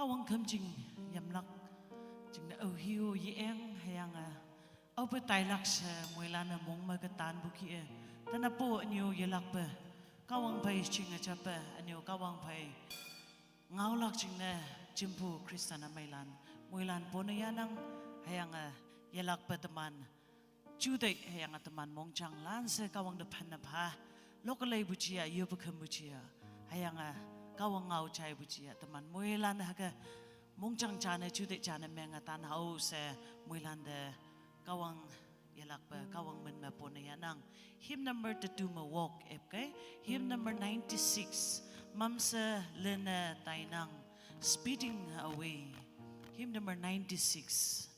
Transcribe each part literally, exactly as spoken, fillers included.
Wangkham jing yamlak jing na au hiu ye eng hayang a au pa tailak sa muilan a mong ma katan buki e. Tana po aniu yalak pa kawang phai jing a chapa aniu kawang phai ngaulak jing na jimpu Kristan a mailan muilan po na yanang hayang a yalak pa teman Judai hayang a teman mongchang lan se kawang depan na pha. Lokalai bucia, yu bukham bucia. Hayang a kawang ngau chai bucia, teman muilan haka mongchang chana Judai chana menga tan hau se muilan de kawang yalak pa kawang men ma pona yanang. Hymn number tetu ma walk ep kai. Hymn number ninety-six. Mamsa lena tainang. Speeding away. Hymn number ninety-six.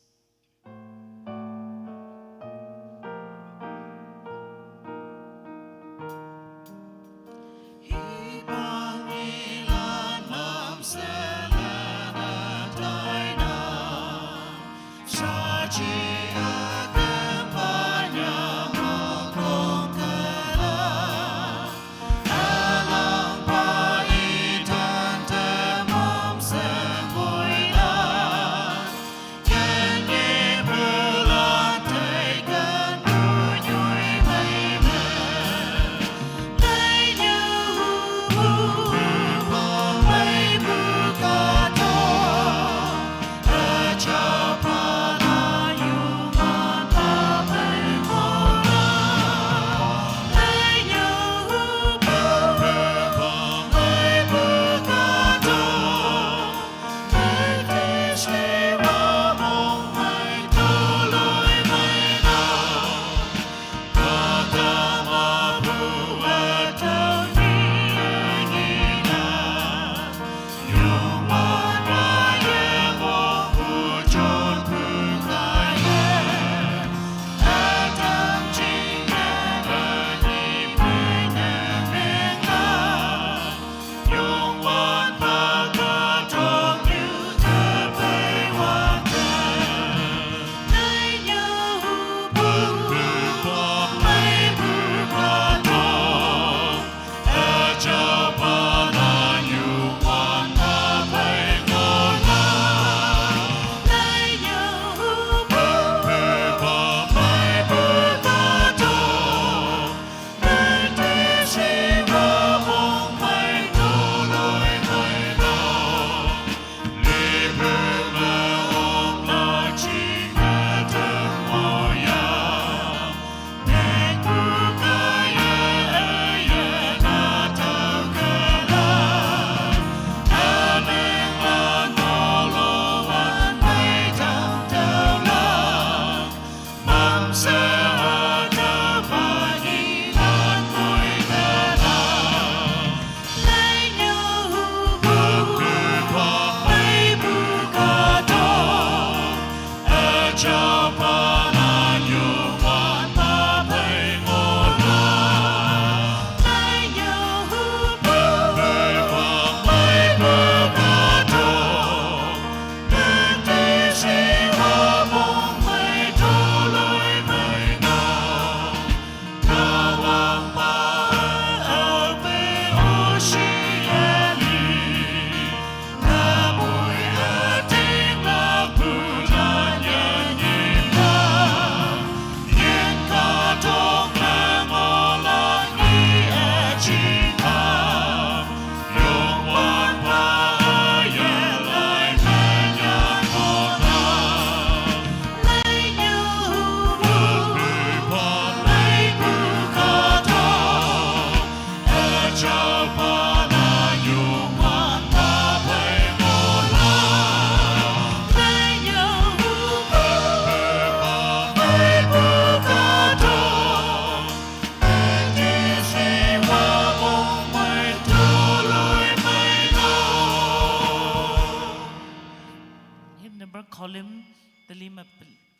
Hymn number column, the lima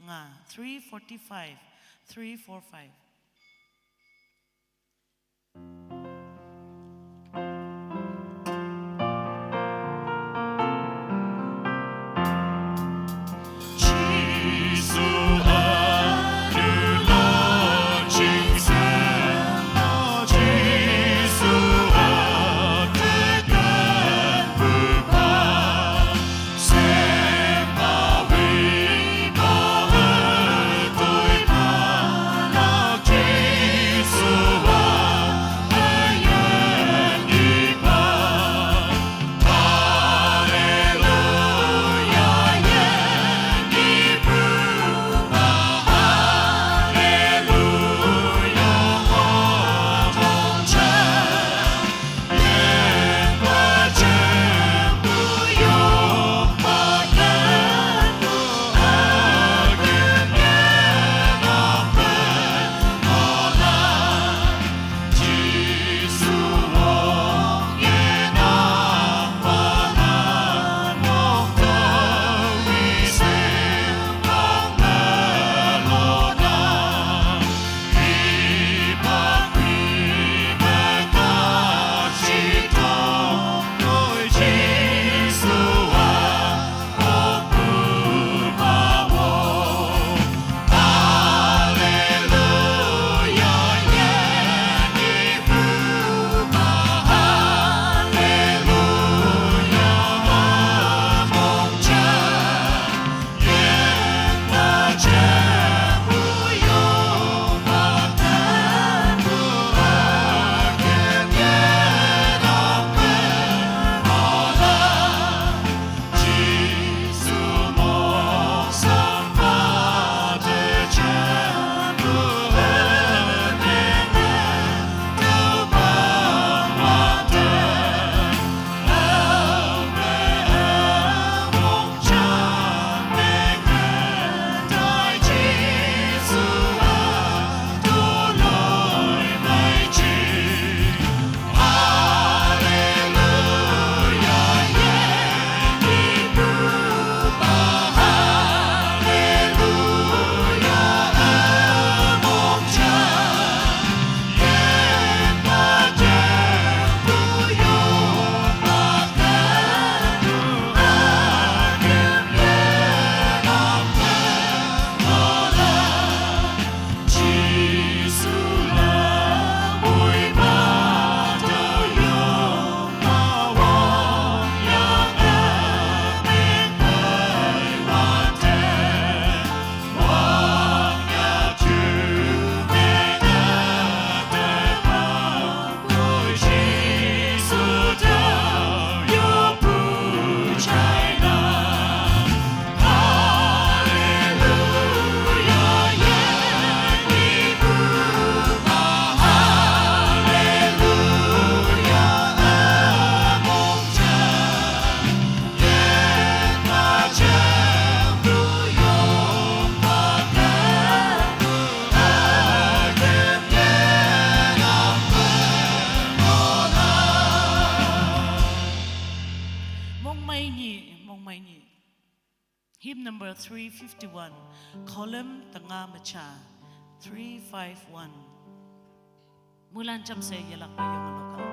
nga, three forty-five, three four five. Mongmei nyi, mongmei nyi. Hymn number three fifty-one. Column tanga macha. Three five one. Mulan chamse yelak pa yong lokal.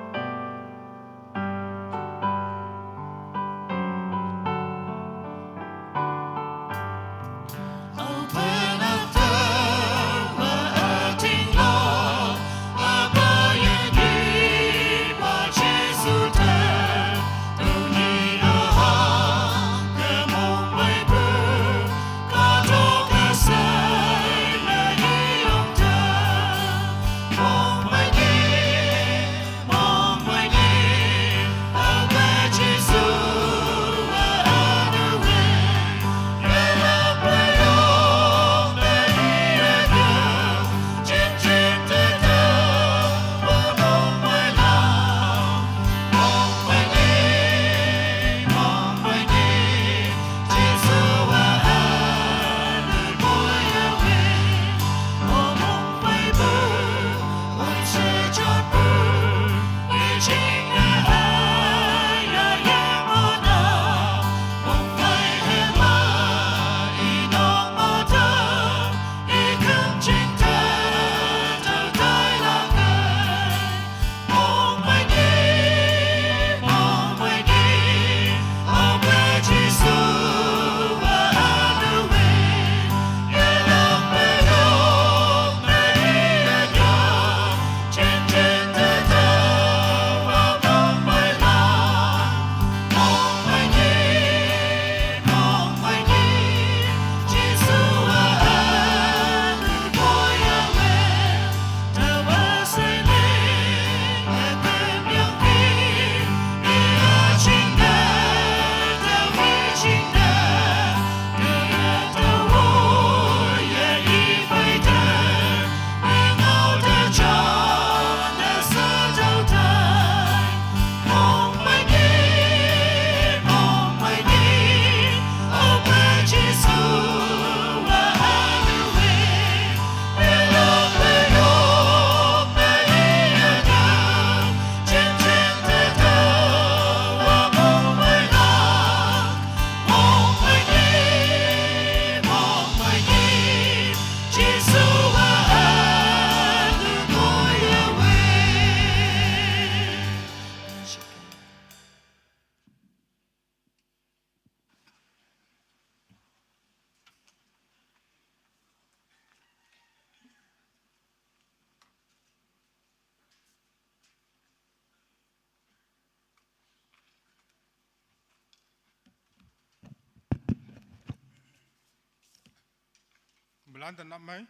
Mulan te nap mai.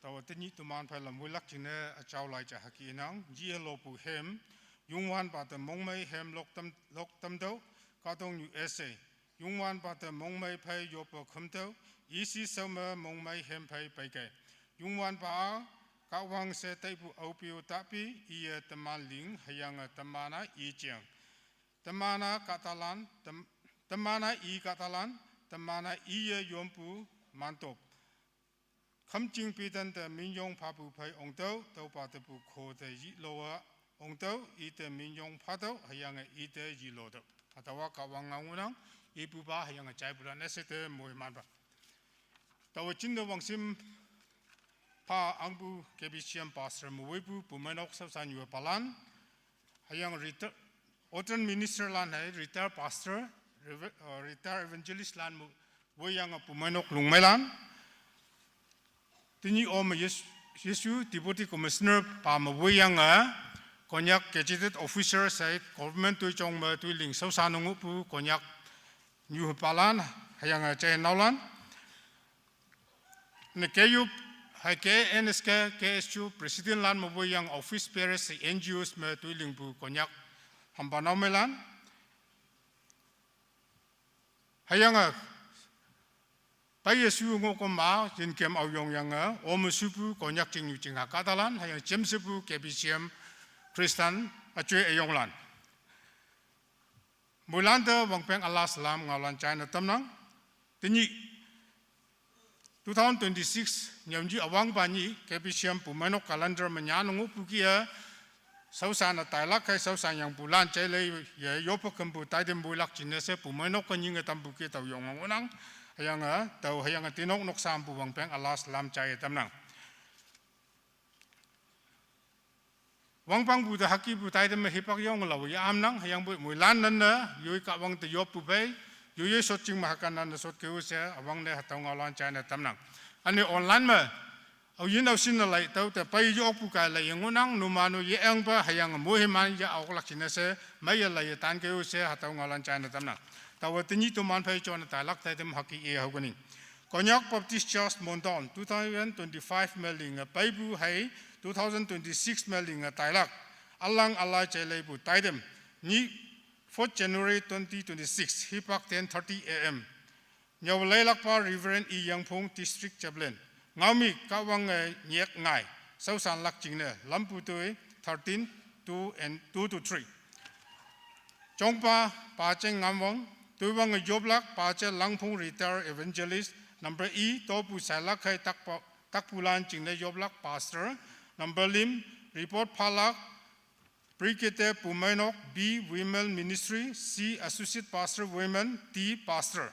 Tawa tenyih teman phai lam wilak jingne achau lai cha haki inang. Ji alo pu hem. Youngwanpa te mongmei hem lok tam, lok tam do. Katong U S A. Youngwanpa te mongmei phei yopa khumtüoh, isi saome mongmei hem phei peikai. Youngwanpa a, Kahwang she taipu aope-o tahpi, iye teman ling, hüyange teman a i jeng. Teman a kahtalan, tem-, teman a i kahtalan, teman a iye yonpu mantop. Khümjing pitan te minyong phapu phei ongtüoh, tüopa tepu kho te yiloa ongtüoh, ite minyong phatüoh, hüyange ite yilotüoh. Hatüowa Kahwang ngao ngohnang, ipupa hüyange jaipulan üshei te moimanpa. Taowe jinne wangshim pha angpu K B C M pastor me woipu, pumeinok shaoshan yuepalan, hüyange reti-, ordained minister lan hei, retired pastor, reve-, uh, retired evangelist lan me woiyange pumeinok lungmeilan. Tenyih ome Yes-, Yesu Deputy Commissioner pa me woiyange, Konyak gazetted officer she government toijong me toiling shaoshan ngohpu Konyak nyuhepalan, hüyange jai naolan. Ne K U P, hei K N S K, K S U, President lan me woiyange office bearers she N G Os me toilingpu Konyak hampa naomeilan. Hüyange, peiye shu ngohkom ma, yinkem aoyong yange, ome shupu Konyak chingnyu chingha kahtalan, hüyange jamshepu K B C M Christian üjoi üyonglan. Moilan te wangpeng üla salam ngaolan jaine tamnang. Tenyih two thousand twenty-six nyüonji üwangpa nyih K B C M pumeinok calendar me nyanne ngohpu kih-e Shaoshan-e tailak hei shaoshan yangpu lan jai lei ye yoppe kempu taitem puilak jingne she pumeinok ke nyinge tampu ke tao yonge ngohnang. Hüyange tao hüyange tinok noksampu wangpeng üla salam jaiye tamnang. Wangpangpu te hükepu taitem me hipak yonge laowe ye amnang, hüyangpoi moilan nanne yoi Kahwang te yoppu phei, yoi yoi shotjing me hükan nanne shot keo she üwangne hatüo ngaolan jaine tamnang. Üne online me aoyin aoshinne lai tüo te pei yokpu kai laiye ngohnang, numan-o ye-angpe hüyange moiman ye oklak jingne she meiye laiye tan keo she hatüo ngaolan jaine tamnang. Taowe tenyih toman phei jone tailak taitem hüke i hao kening. Konyak Baptist Church Mondon, two thousand twenty-five me linge peipu hei two thousand twenty-six me linge tailak, ülang üla jai leipu taitem, nyih fourth January twenty twenty-six, hipak ten thirty A M. Nyüo leilakpa Reverend I Yangphong, District Chaplain. Ngaomi Kahwange nyek ngai, shaoshanlak jingne, lampu toi thirteen, two and two to three. Jongpa, Paje Ngamwang, toiwange yoplak, Paje Langphong, Retired Evangelist. Number E, topu sailak hei takpa, takpulan jingne yoplak, Pastor. Number lüm, report phalak, Brigadier Pumeinok, B, Women Ministry, C, Associate Pastor, Women, D, Pastor.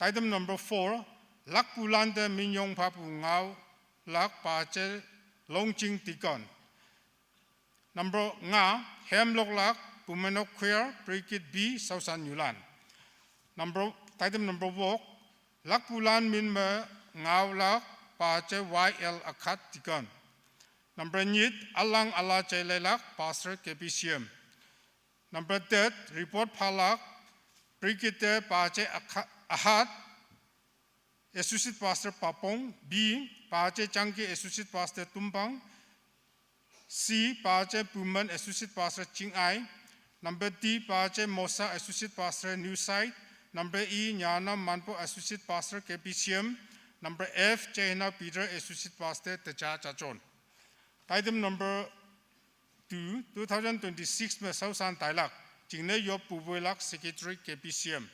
Taitem number four, lakpulan te minyong phapu ngaolak, Paje Longjing, Deacon. Number nga, hemloklak, Pumeinok Choir, Brigade B, shaoshan nyulan. Number, taitem number wok, lakpulan min me ngaolak, Paje Y L Akhat, Deacon. Number nyit, ülang üla jai leilak, Pastor K P C M. Number tet, report phalak, Brigadier Paje Akha-, Ahat, Associate Pastor Papong, B, Paje Changki, Associate Pastor Tumpang, C, Paje Puman, Associate Pastor Chingai. Number D, Paje Mosa, Associate Pastor New Site. Number E, Nyana Manpo, Associate Pastor K P C M. Number F, Chehna Peter, Associate Pastor Techa Chachon. Taitem number two, two thousand twenty-six me shaoshan tailak, jingne yoppu woilak, Secretary K P C M.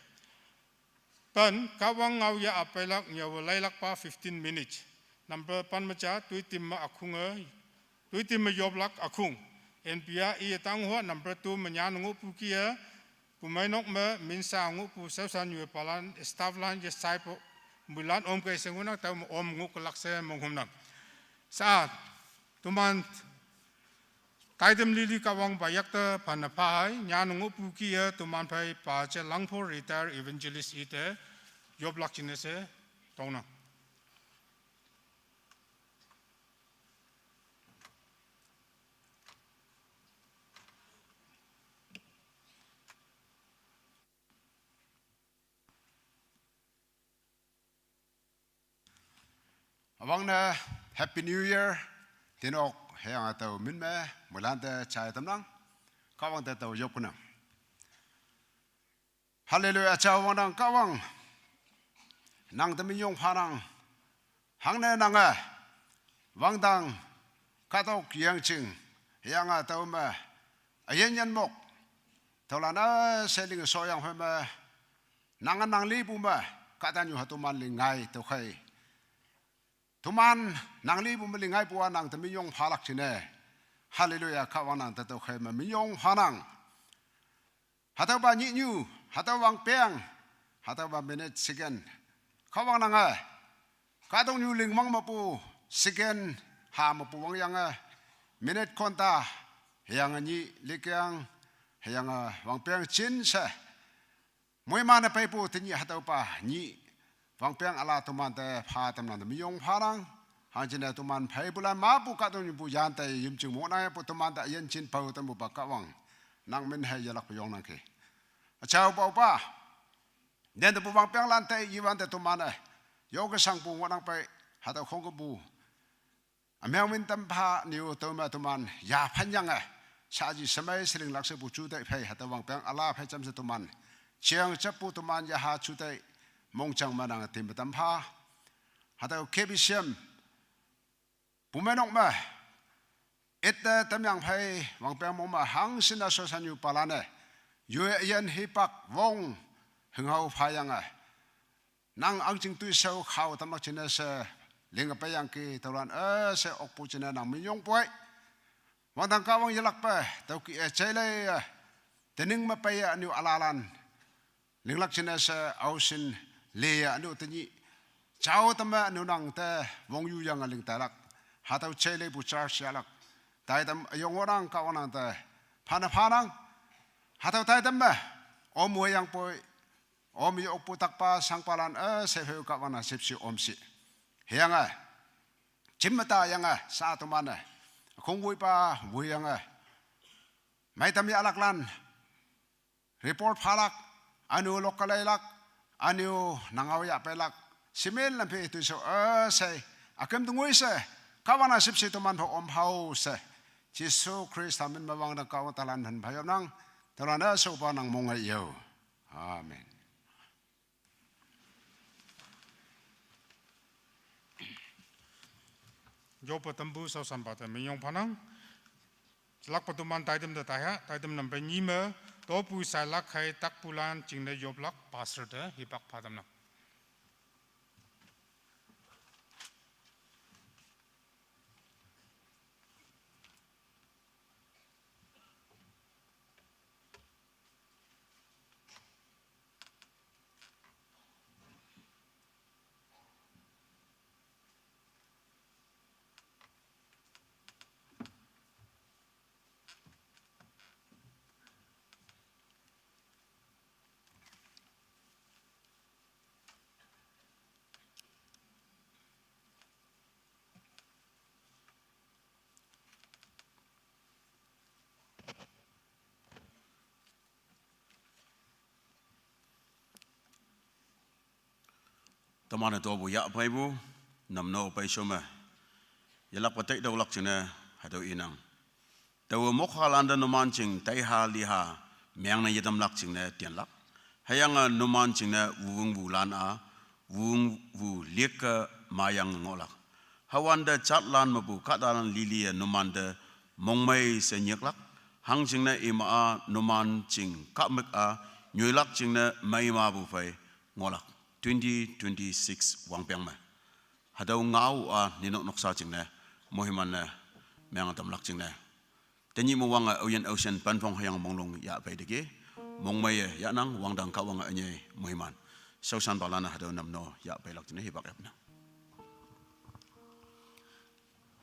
Pen, Kahwang ngao ye apeilak nyüowe leilakpa fifteen minutes. Number pen me ja, toitim me ükhunge, toitim me yoplak ükhung. N P R iye tang hua, number two me nyan ngohpu kih-e, Pumeinok me minsa ngohpu shaoshan nyupalan, staff lan ye shaipu, moilan om kei she ngohnang, tüo me om ngohkelak she monghümnang. Sa, toman taitem lili Kahwang payakte phanne phahai, nyan ngohpu kih-e toman phei Paje Langphong, Retired Evangelist ite yoplak jingne she tongnang. Üwangne Happy New Year tinok hüyange tao min me moilante jai tamnang. Kahwang te tao yopnang. Hallelujah, jao wangnang Kahwang. Nang te minyong phanang. Hangne nange wangdang kahtok yengching, hüyange tüome üyin yin mok, tüolan-e she ling shoyang phei me, nange nang lipu me, kahtanyuha toman lingngai tüokhei, toman nang lipu me lingngaipu-a nang te minyong phalak jingne. Hallelujah, Kahwang nang te tüokhei me minyong phanang. Hatüopa nyihnyu, hatüo wangpeng, hatüopa minute second, Kahwang nange kahtoknyu lingmang mepu second ha mepu wangyange, minute konta, hüyange nyih likeng, hüyange wangpeng jin she moimane peipu tenyih hatüopa nyih wangpeng üla tomante pha tamnang te minyong phanang. Hangjingne toman pheipulan mepu kahtoknyu pu yante yimjing mongnangpu tomante üyin jin pao tampupa Kahwang, nang min hei yelakpe yongnangki. Üjaopa-opa, nente pu wangpenglan te iwante toman-e yoke shangpu ngohnang pei, hatüo khongkepu ümeng win tampha nyu tüome toman yaphanyange, shaji shemei shelinglak shepu juteih phei hatüo wangpeng üla phei jamshe toman jeng jappu toman yaha juteih mongjang me nange timme tampha. Hatüo K B C M Pumeinok me itte tamyang phei wangpeng mong me hangshinne shaoshan nyupalan-e yoi üyin hipak wong hünghao phayange, nang ahngching toishao khao tamlak jingne she linge peiyangki, tüolan-e she okpu jingne nang minyong poi. Wangdang Kahwang yelakpe, tüoke-e jeilei-e, tening me peiye ünyu ülalan linglak jingne she aoshin liye ünyu tenyih jao tamme ünyu nang te wongyu yange ling tailak. Hatüo jeileipu church yahlak. Taitam üyong ngohnang Kahwang nang te phane phanang. Hatüo taitam me om woiyangpoi, om yokpu takpa shangpalan üshei phei Kahwang nang shüpshe om shi. Hüyange jim me tayange sha teman-e, ükhong woipa woiyange meitam yahlaklan report phalak, ünyu lokke leilak, ünyu nang ao yahpeilak, shimin lam phei toishao üshei, üküm te ngoi she, Kahwang nang shüpshe teman pho om hao she, Jesu Khrista min me wangdang Kahwang talan phan phayomnang. Tüolan-e shaopa nang mong-e yo. Amen. Yoppe tampu shaoshanpa te minyong phanang. Lakpa teman taitam te taiha, taitam number nyi me, topu shailak hei takpulan jingne yoplak pastor te hipak pha tamnang. Teman-e topu yahpeipu, namno peisho me yelakpe taitüolak jingne hatüo inang. Taowe mokhalante numan jing taiha liha mengne yetamlak jingne tianlak. Hüyange numan jingne wuwüngwulan-a, wuwüngwu likke mayange ngohlak. Hüwante jatlan mepu kahtalan liliye numante mongmei she nyiklak. Hangjingne ima-a numan jing kahmük-a nyoilak jingne meimapu phei ngohlak. Twenty twenty-six wangpeng me hatüo ngao-a ninok noksa jingne, moiman-e meng tamlak jingne, tenyih me wange aoyin aoshin penpong hüyange monglong yahpei teki, mongmeiye yahnang. Wangdang Kahwange ünyei moiman. Shaoshanpalan-e hatüo namno yahpeilak jingne hipak yapnang.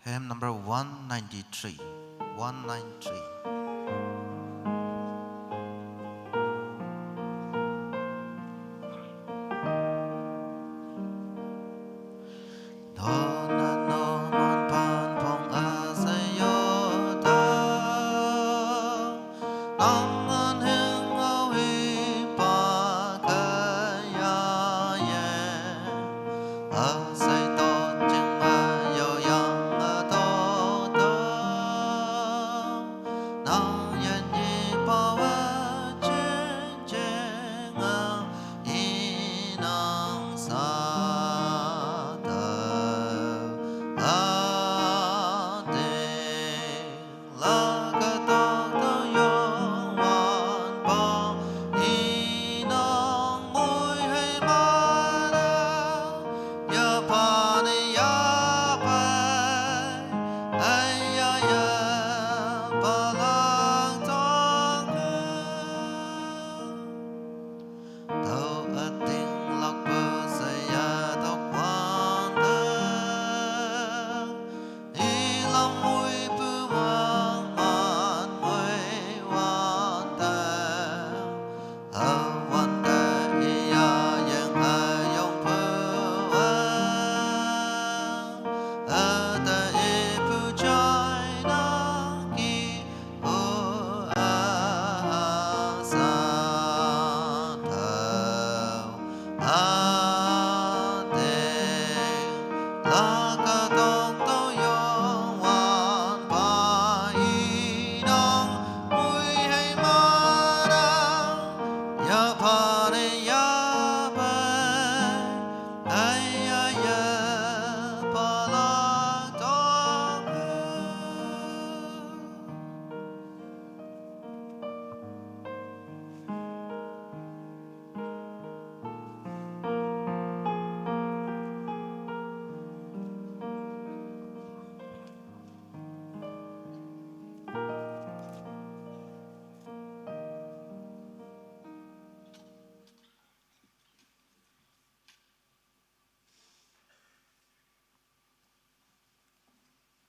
Hymn number one ninety-three. One nine three.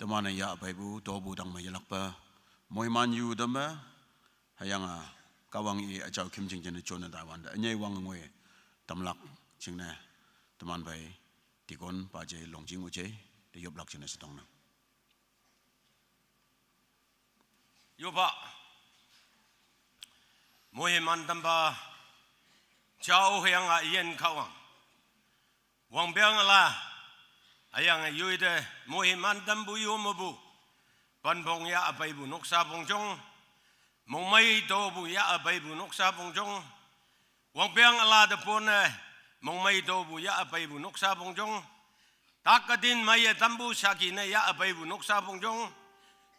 teman-e yahpeipu topu tangme yelakpe moiman yu tamme, hüyange Kahwang-e üjao khümjing jingne jonne taiwante ünyei wang ngoi tamlak jingne teman phei deacon paje longjing uje te yoplak jingne she tongnang. Yopa. Moiman tampa, jao hüyange üyin Kahwang, wangpeng üla, hüyange yoite moiman tampu yo mepu, panpong yahpeipu noksa pongjong, mongmei topu yahpeipu noksa pongjong, wangpeng üla te pone, mongmei topu yahpeipu noksa pongjong, tak ütin meiye tampu shaki ne yahpeipu noksa pongjong,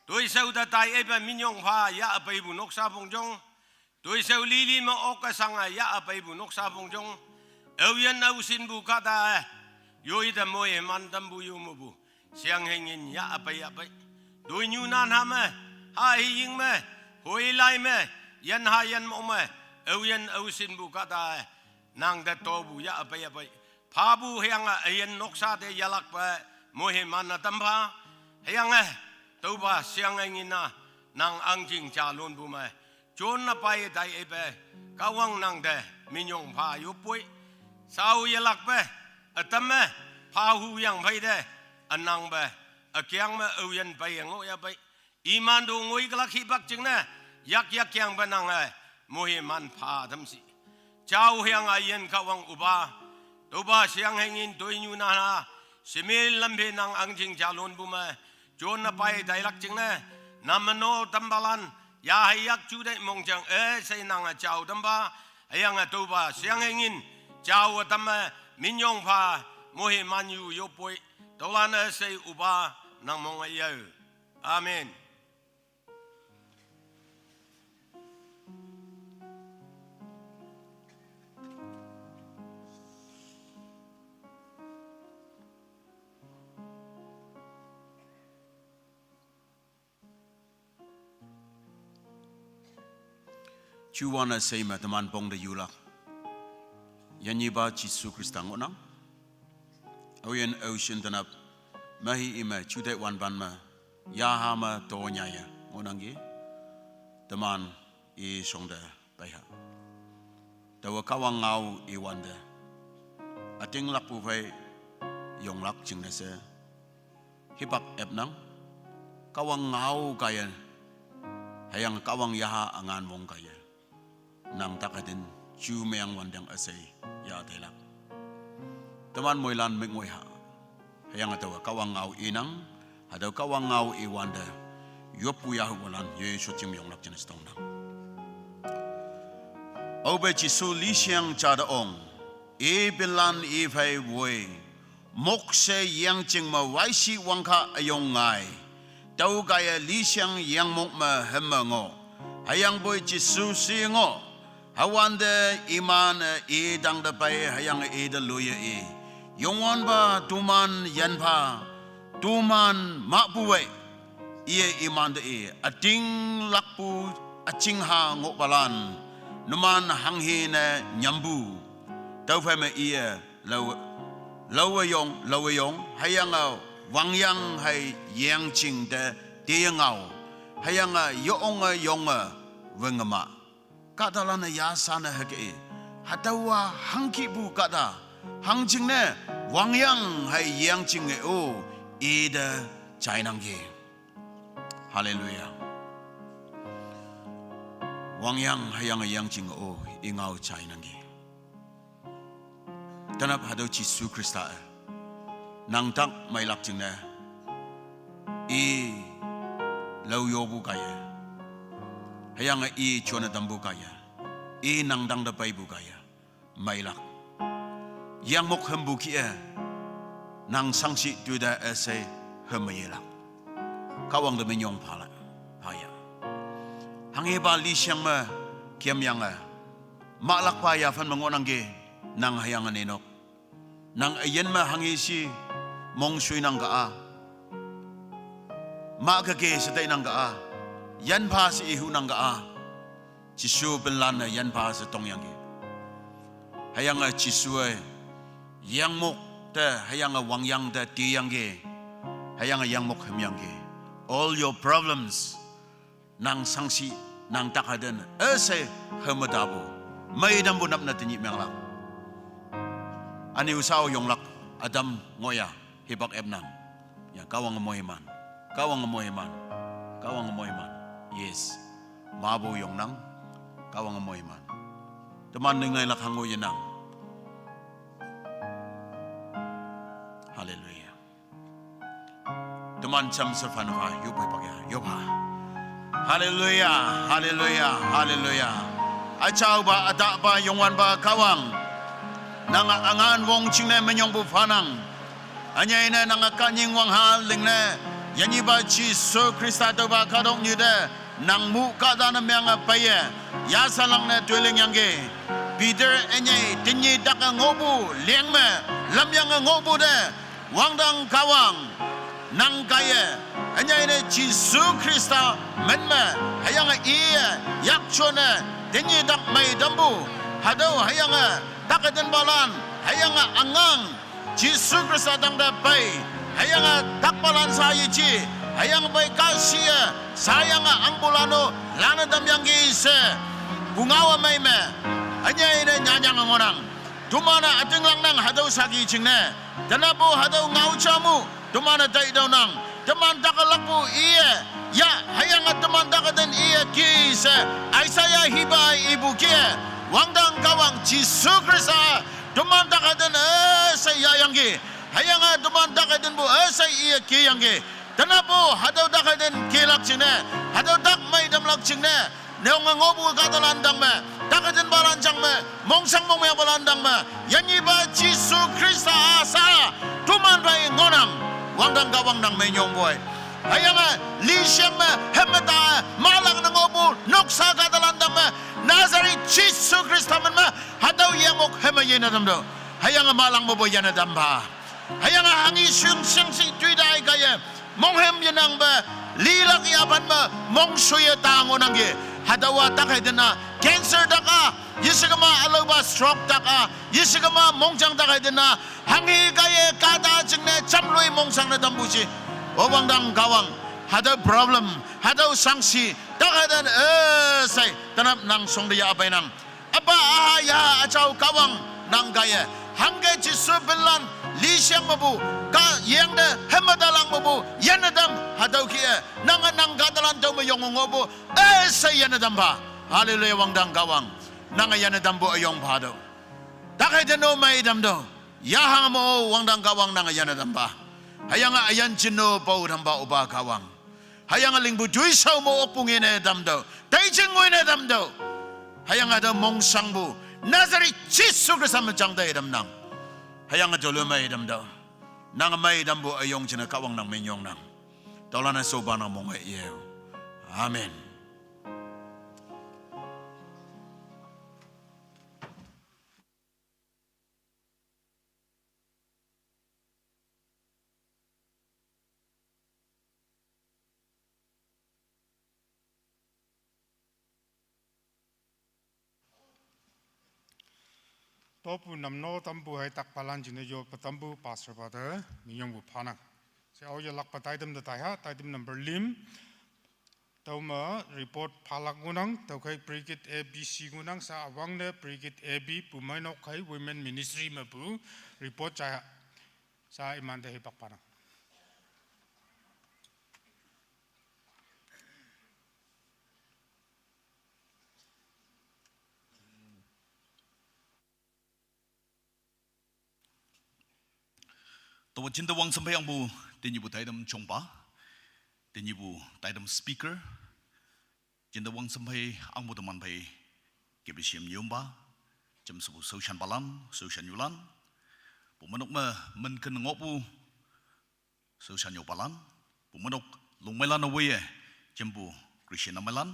toishao te tai eipe minyong pha yahpeipu noksa pongjong, toishao lili me okke shange yahpeipu noksa pongjong, aoyin aoshinpu kahta-e, yoite moiman tampu yo mepu, sheang hei ngin yahpei yahpei. Toinyu nanha me, ha heying me, hoilai me, yanha yanmok me, aoyin aoshinpu kahta-e, nang te topu yahpei yahpei. Phapu hüyange üyin noksa te yelakpe moiman-e tampha, hüyange tüopa sheang hei ngin-a nang ahngching jalonpu me jonne pai tai eipe, Kahwang nang te minyong pha yoppoi. Shao yelakpe, ütam me, phahu yang phei te, ünangpe, ükeng me aoyin peiye ngoh yahpei. Iman to ngoi kelak hipak jingne, yak yak kengpe nange moiman pha tamshi. Jao hüyange üyin Kahwang üpa, tüopa sheang hei ngin toinyu nanha, shemei lam phe nang ahngching jalonpu me jonne pai tailak jingne, name no tampalan, ya hei yak ju tei mongjang üshei nange jao tampa, hüyange tüopa sheang hei ngin, jao ütam me, minyong pha, moiman yu yoppoi, tüolan üshei üpa, nang mong üyao. Amen. Juwan-e shei me teman pong te yulak, yinyepa Jesu Khrista ngohnang. Aoyin aoshin tenap, mehi ime juteih wanpan me, yaha me tonyaiye ngohnangki. Teman i shongte peiha, taowe Kahwang ngao iwante, ütinglakpu phei yonglak jingne she, hipak epnang, Kahwang ngao kaiye, hüyange Kahwang yaha üngan wong kaiye, nang tak ütin ju meng wantang üshei ya tailak. Teman moilan me ngoiha, hüyange taowe Kahwang ngao inang, hatüo Kahwang ngao iwante, yoppu yahupulan yoi shotjing yonglak jingne she tongnang. Aope Jesu lisheng ja te ong, i pinlan i phei woi, mokshe yengching me waishi wangkah üyong ngai, tüokaiye lisheng yengmok me hümme ngoh. Hüyangpoi Jesu shi ngoh, hüwante iman-e i tangte pei hüyange ite loiye i, Youngwanpa toman yinpha, toman mahpu wei. Iye imante i, ütinglakpu üjingha ngohpalan, numan hanghe ne nyampu, tüophei me iye lao, laowe yong, laowe yong, hüyange wangyang hei yengching te tengao, hüyange yonge yonge wüngema. Kahtalan-e yashan-e hüke i, hatüowa hangkihpu kahta, hangjingne wangyang hei yengching-e-o, ite jainangki. Haleluya. Wangyang hüyange yengching-e-o, i ngao jainangki. Tenap hatüo Jesu Khrista-e, nang tak meilak jingne, i lao yopu kaiye, hüyange i jone tampu kaiye, i nang tangte peipu kaiye, meilak. Yangmok hümpu kih-e, nang shangshih toite üshei hümme yelak. Kahwang te minyong phalak, phaya. Hanghepa lisheng me kemyange, mahlakpa yaphan me ngohnangki, nang hüyange nenok, nang üyin me hanghe shi mongshuinang ka-a, mah keke she teinang ka-a, yinpha she ihunang ka-a, Jesu pinlan-e yinpha she tongyangki. Hüyange Jesu-e yangmok te hüyange wangyang te teyangki. Hüyange yangmok hümyangki. All your problems, nang sangshi, nang takhaden üshei hümedapu, meidampu napne tenyih menglak. Üne-o shao yonglak ütam ngohya hipak epnang. Ya, Kahwange moiman. Kahwange moiman. Kahwange moiman. Yes. Mapu yongnang. Kahwange moiman. Teman ningailak hango yenang. Haleluya. Teman jamshe phanpha, yopphei pak ya, yopha. Haleluya, haleluya, haleluya. Üjaopa, ütahpa, Youngwanpa Kahwang, nange üngan wong jingne minyongpu phanang. Ünyei ne nange kahnying wangha lingne, yanyihpa Jesu Khrista tüopa kahtoknyu te, nang mu kahtane menge peiye, yasalang ne toilingyangki. Peter ünyei tenyih take ngohpu leng me, lamyange ngohpu te, wangdang Kahwang, nang kaiye, ünyei ne Jesu Khrista min me, hüyange iye, yakjone, tenyih tak meitampu, hatüo hüyange, takhetenpalan, hüyange üngang, Jesu Khrista tangte pei, hüyange takpalan sha yeji, hüyange pei kahshih-e, shayange angpulan-o, lanne tamyangki she, pungao mei me, ünyei ne nyanyange ngohnang. Toman-e ütinglaknang hatüo saki jingne. Tenapo hatüo ngao ja mu, toman-e taitüonang. Teman takelakpu iye, ya, hüyange teman taketen iye ki she, Isaiah hipa ipu ki-e, wangdang Kahwang Jesu Khrista, toman takheten üshei yahyangki. Hüyange toman takhetenpu üshei iye kiyangki. Tenapo hatüo takheten kilak jingne, hatüo tak meitamlak jingne, neonge ngohpu kahtalan tang me, takhetenpalan jang me, mongshang mongmengpalan tang me, yanyihpa Jesu Khrista-a sha, toman phei ngohnang, wangdang Kahwang nang minyongpoi. Hüyange, lisheng me, hümme ta, malang ne ngohpu, noksa kahtalan tang me, Nazareth Jesu Khrista min me, hatüo yangmok hümme yene tamtüoh. Hüyange malang mepu yene tampha. Hüyange hanghe shing shing shi tui tai kaiye, monghüm yenangpe, lilak yapan me, mongshoye ta ngohnangki. Hatüowa takhaiten-a, cancer tak-a, yeshikema ülaopa stroke tak-a, yeshikema mongjang takhaiten-a, hanghe kaiye kahta jingne jamloi mongshangne tampu shi. O wangdang Kahwang, hatüo problem, hatüo shangshi, takhaiten üshei, tenap nang shongte yah peinang. Üpa üha yaha üjao Kahwang nang kaiye. Hangke Jesu pinlan, lisheng mepu, ka yengte, hümme talang mepu, yene tam, hatüo kih-e, nange nang kahtalan tüo me yong ngohpu, üshei yene tampha. Haleluya, wangdang Kahwang. Nange yene tampu üyong phatüoh. Takhaiten-o mei tamtüoh. Yahange mo wangdang Kahwang nange yene tampha. Hüyange üyin jin-o pao tampha opa Kahwang. Hüyange lingpu toishao mo okpu ngene tamtüoh. Taijing ngoine tamtüoh. Hüyange hatüo mongshangpu, Nazareth Jesu Khrista me jangte tamnang. Hüyange toloimei tamtüoh. Nange mei tampu üyong jingne Kahwang nang minyongnang. Tüolan-e shopa nang monge ye. Amen. Topu namno tampu hei takpalan jingne yoppe tampu pastor pa te minyongpu phanang. She aoyelakpa taitam te taiha, taitam number lüm. Tüome report phalak ngohnang, tüokhei Brigade A B C ngohnang, sha üwangne Brigade A B Pumeinok hei Women Ministry mepu report jaiha. Sha imante hipak phanang. Taowa jinte wangsham phei angpu, tenyihpu taitam jongpa, tenyihpu taitam speaker, jinte wangsham phei angpu teman phei, K B C M nyompa, jamshepu shaoshanpalan, shaoshannyulan, Pumeinok me minken ngohpu, shaoshannyupalan, Pumeinok lungmeilan-e woiye, jempu Christian ümeilan,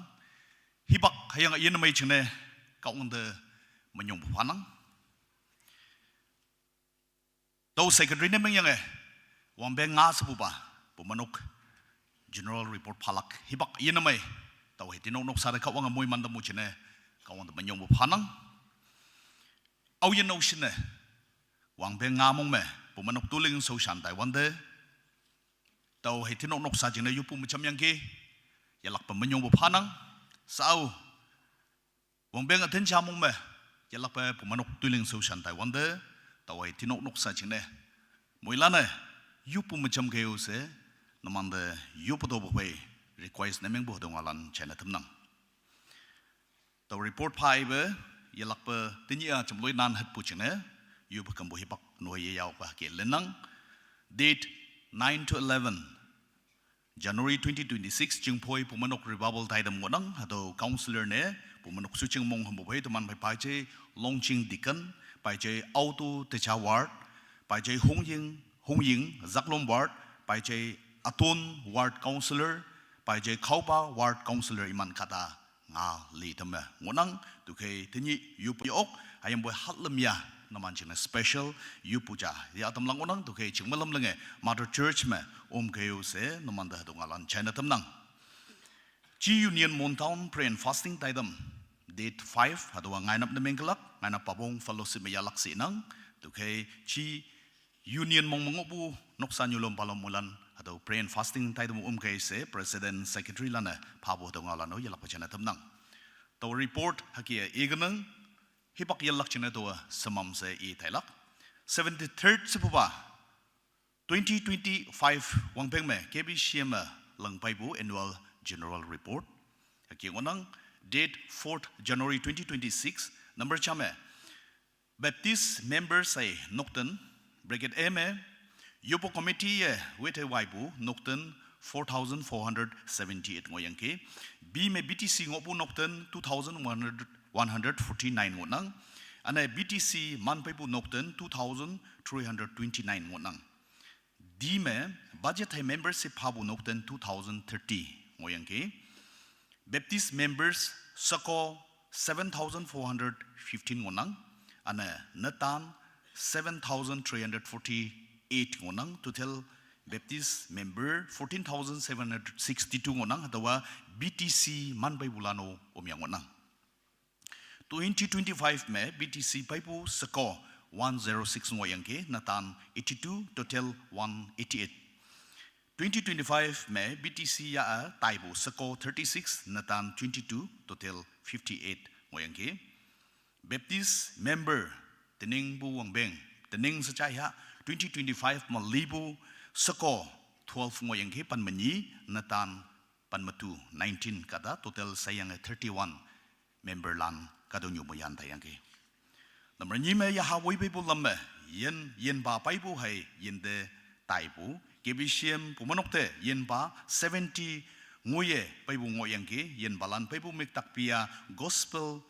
hipak hüyange üyin ümei jingne, Kahwang te minyongpu phanang. Tüo secretary ne mengyange, wangpeng nga shepupa, Pumeinok general report phalak hipak üyin ümei, tüo hei tinok noksa te Kahwange moiman tampu jingne, Kahwang te minyongpu phanang. Aoyin aoshinne, wangpeng nga mong me, Pumeinok tuling shaoshan taiwante, Tau hei tinok noksa jingne yupu macham yangki, yalakpe minyong bu phanang, sao. Wangbeng aten chamong me, yalakpe pumanok tuiling so shantai wante, tau hei tinok noksa jingne. Moilane, yupu macham kayo se, namande yupu to bu pei, request nemeng bu dong alan china temnang. Tau report phaibe, yalakpe tinyi a chamloi nan het pu jingne, yupu kambu hipak nuhai ye yao pa ke lenang. Date nine to eleven January twenty twenty-six, Chingphoi Pumanok Revival taidam ngonang, hatüo counselor ne, Pumanok Suching Mong hambo phei teman phei Paiche, Longching Deacon, Paiche Auto Techa Ward, Paiche Hongying, Hongying, Zaklom Ward, Paiche Atun Ward Counselor, Paiche Khaupa Ward Counselor iman kata nga li teme ngonang, tuke tinyi yupu yok, hayang boi hatlem ya, naman jingne special yupu ja ya tamlang ngonang, tuke jingmalam lenge, Mother Church me, om kayo se, namande hatüo ngalan china temnang. Chi Union Mon Town Prayer and Fasting taidam, date five, hatüowa ngainap ne mengkelak, ngainap pabong fellowship me yalak si nang, tuke chi Union mong mengopu noksa nyulom palom mulan, hatüo prayer and fasting taidam om kai se, President Secretary lane, pabo hatüo ngalan o yalak pachana temnang. Tau report haki e igenang, hipak yalak jingne tau semam se i tailak. Seventy-third sepupa, twenty twenty-five wangpeng me, K B C M e langpaipu annual general report. Haki ngonang, date fourth January twenty twenty-six, number chame. Baptist members ai nokten, bracket A me, Yopo Committee ye wete waipu nokten four thousand four hundred seventy-eight ngohyangki, B me B T C ngohpu nokten two thousand one hundred, one hundred forty-nine ngohnang, ane B T C manpeipu nokten two thousand three hundred twenty-nine ngohnang. D me, budget hei membership phapu nokten two thousand thirty ngohyangki. Baptist members sako seven thousand four hundred fifteen ngohnang, ane netan seven thousand three hundred forty-eight ngohnang, total Baptist member fourteen thousand seven hundred sixty-two ngohnang, hatüowa B T C manpeipu lano omyang ngohnang. Twenty twenty-five me B T C peipu sako one zero six ngohyangki, netan eighty-two, total one eighty-eight. Twenty twenty-five me B T C ya a taipu sako thirty-six, netan twenty-two, total fifty-eight ngohyangki. Baptist member, tening pu wangbeng, tening sechai ha, twenty twenty-five me lipu sako twelve ngohyangki, pan menyi, netan pan metu nineteen kata, total sayang e thirty-one member lan kato nyu moyan taiyangki. Number nyi me yaha woi peipu lam me, yin, yinpa peipu hei, yinte taipu, K B C M Pumanok te, yinpa seventy ngoiye peipu ngohyangki, yinpa lan peipu müktak pia, gospel,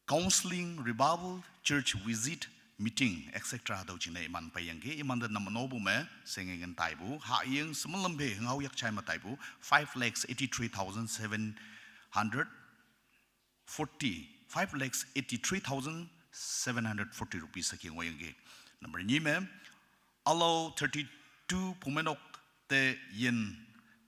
counseling, revival, church visit, meeting, et cetera hatüo jingne iman peiyangki, imante nam nopu me, sengingen taipu, haying semelam phe, ngao yak chai me taipu, five lakhs eighty-three thousand seven hundred forty, five lakhs eighty-three thousand seven hundred forty rupees haki ngohyangki. Number nyi me, alo thirty-two Pumenok te yin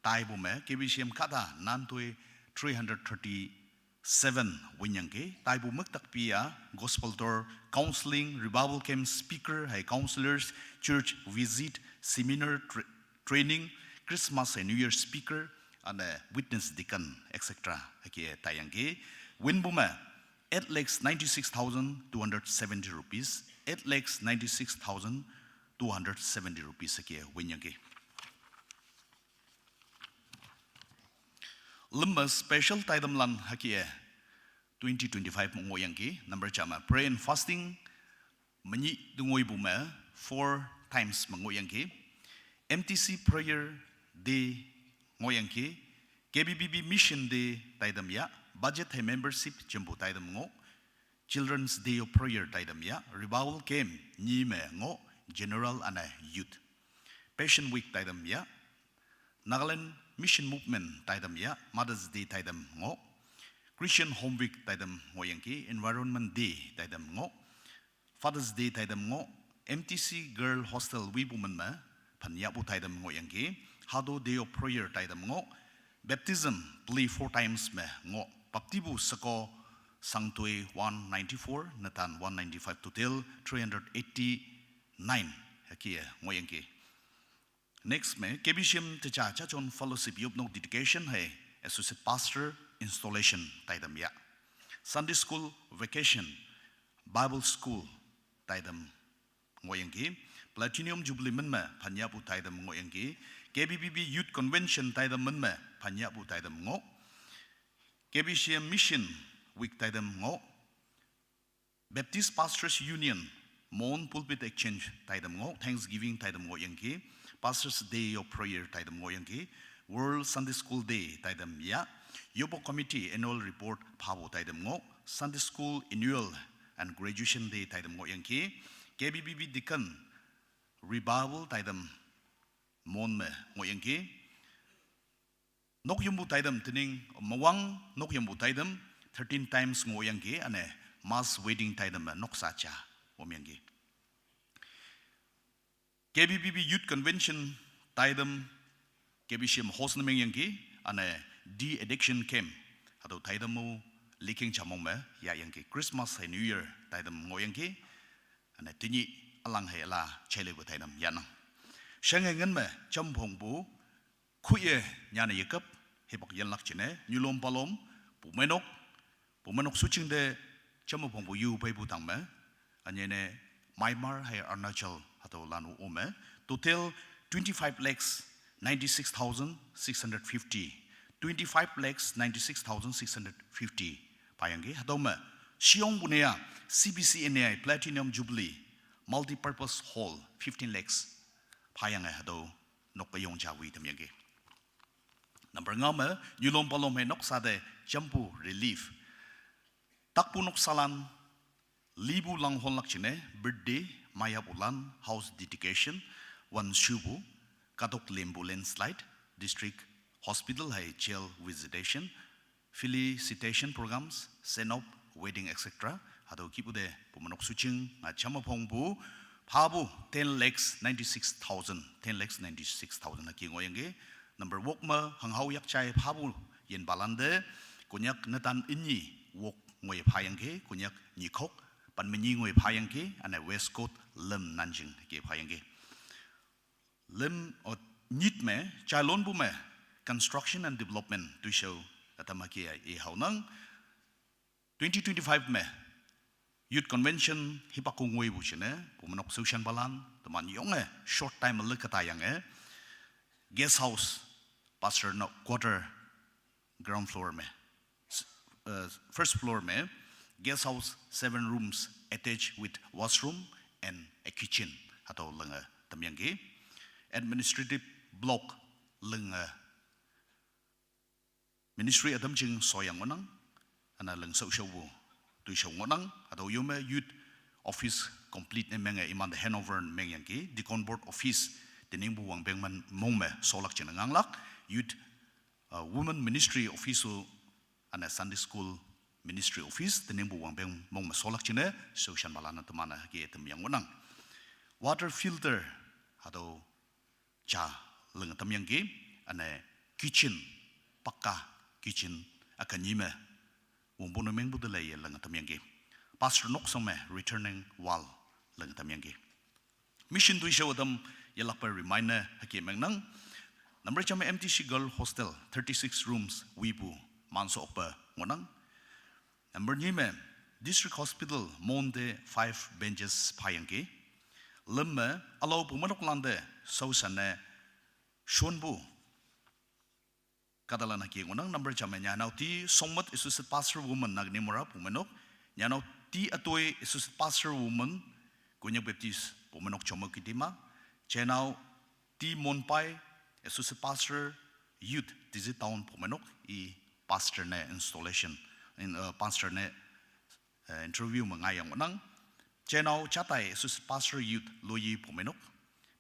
taipu me, K B C M kahta nantoi three hundred thirty-seven winyangki, taipu müktak pia, gospel tour, counseling, revival camp speaker, hei counselors, church visit, seminar, tra-, training, Christmas hei New Year speaker, ane witness deacon, et cetera haki taiyangki. Winpu me, eight lakhs ninety-six thousand two hundred seventy rupees, eight lakhs ninety-six thousand two hundred seventy rupees haki winyangki. Lüm me special taidam lan haki e twenty twenty-five me ngohyangki, number chame, prayer and fasting, menyi te ngoipu me, four times me ngohyangki, M T C prayer day ngohyangki, K B B B mission day taidam ya, budget hei membership jempu taidam ngoh, Children's Day of Prayer taidam ya, revival camp nyi me ngoh, general ane youth. Passion Week taidam ya, Nagaland Mission Movement taidam ya, Mother's Day taidam ngoh, Christian Home Week taidam ngohyangki, Environment Day taidam ngoh, Father's Day taidam ngoh, M T C Girl Hostel wipu men me, phan yahpu taidam ngohyangki, Hado Day of Prayer taidam ngoh, baptism peli four times me ngoh, baptipu sako sangtoi one ninety-four, netan one ninety-five, total three hundred eighty-nine haki e ngohyangki. Next me, K B C M techa chachon fellowship yupnok dedication hai, associate pastor installation taidam ya. Sunday school vacation, Bible school taidam ngoyangki. Platinum Jubilee menme phanyapu taidam ngoyangki. K B B B Youth Convention taidam menme phanyapu taidam ngo. K B C M Mission Week taidam ngo. Baptist Pastors Union, Mon Pulpit Exchange taidam ngo, Thanksgiving taidam ngoyangki, Pastors Day of Prayer taidam ngoyangki, World Sunday School Day taidam ya, Yobo Committee Annual Report phabu taidam ngo, Sunday School Annual and Graduation Day taidam ngoyangki, K B B B Deacon Revival taidam Mon me ngoyangki, Nok yumbu taidam tening mawang nok yumbu taidam thirteen times ngoyangki ane mass wedding taidam nok sacha ngoyangki. K B B B Youth Convention taidam K B C M host nameng yangki ane de-addiction camp hado taidam mu liking chamong me yayangki. Christmas hai New Year taidam ngoyangki ane tinyi alang hai la chele bu taidam yanang. Shange ngen me champong bu Khuye nyane yekap, hipak yanlak chine, Nyulom Palom, Pumenok, Pumenok suching de, chama pongbu yu bai bu tang me, anyene Myanmar hai Arunachal hato lanu ome, total twenty-five lakhs ninety-six thousand six hundred fifty, twenty-five lakhs ninety-six thousand six hundred fifty payangki, hato me, Siong bunea, C B C N A I Platinum Jubilee, Multi-Purpose Hall, fifteen lakhs payang eh hato, nok kayong jawi tam yangki. Number ngau me, Nyulom Palom he nok sade jampu relief. Takpu nok salan, libu lang hon lak chine, birthday, mayap ulan, house dedication, wan shubu, katok lembu landslide, district hospital hai jail visitation, felicitation programs, send off, wedding, et cetera. Hato kipu de, pumanok suching, nga chama pongbu, phabu, ten lakhs ninety-six thousand, ten lakhs ninety-six thousand haki ngoyangki. Number wok ma, hanghau yak chai phabu, yen balande, Konyak netan inyi, wok ngoy phayangki, Konyak nyikok, pan menyi ngoy phayangki, ane West Coast lem nanjing ki phayangki. Lem ot nyit me, chailon bu me, construction and development tuisho, atama ki ai e haunang. Twenty twenty-five me, Youth Convention hipak kungwe bu chine, pumanok sushan balan, teman yong eh, short time le kata yang eh, guest house, pastor no quarter, ground floor me, s- uh, first floor me, guest house, seven rooms, attached with washroom and a kitchen, hato lenga tamyangki, administrative block lenga ministry adam jing soyang ngonang, ana leng sau shau bu, tui shau ngonang, atau yome youth office complete ne menge iman the handover meng yangki, deacon board office, tening bu wang beng man mong me, solak jing nganglak, youth, uh, women ministry office u, ana Sunday school ministry office, tening bu wang beng mong me solak jing ne, so shan balana temana ki etem yang ngonang. Water filter, atau cha leng tam yangki, ane kitchen, pakka kitchen, aka nyime, wong bono meng bu de le ye leng tam yangki. Pastor nok song me returning wall leng tam yangki. Mission tui shau adam ye lakpa reminder haki meng nang. Number chama M T C Girl Hostel, thirty-six rooms, wibu, manso okpa ngonang. Number nyi me, District Hospital, Mon de five benches phayangki. Lem me, alau pumanok lande, sau sane, shonbu. Kadalan haki ngonang number chame nyanau ti, Songmat Associate Pastor Woman nagni mora pumanok. Nyanau ti atoi Associate Pastor Woman, Konyak Baptist pumanok choma kitima. Chenau ti Monpai Associate Pastor Youth, Tizi Town pumanok, i pastor ne installation, in, uh, pastor ne, uh, interview mengai yang menang. Chenau chatai Associate Pastor Youth Loyi pumenok.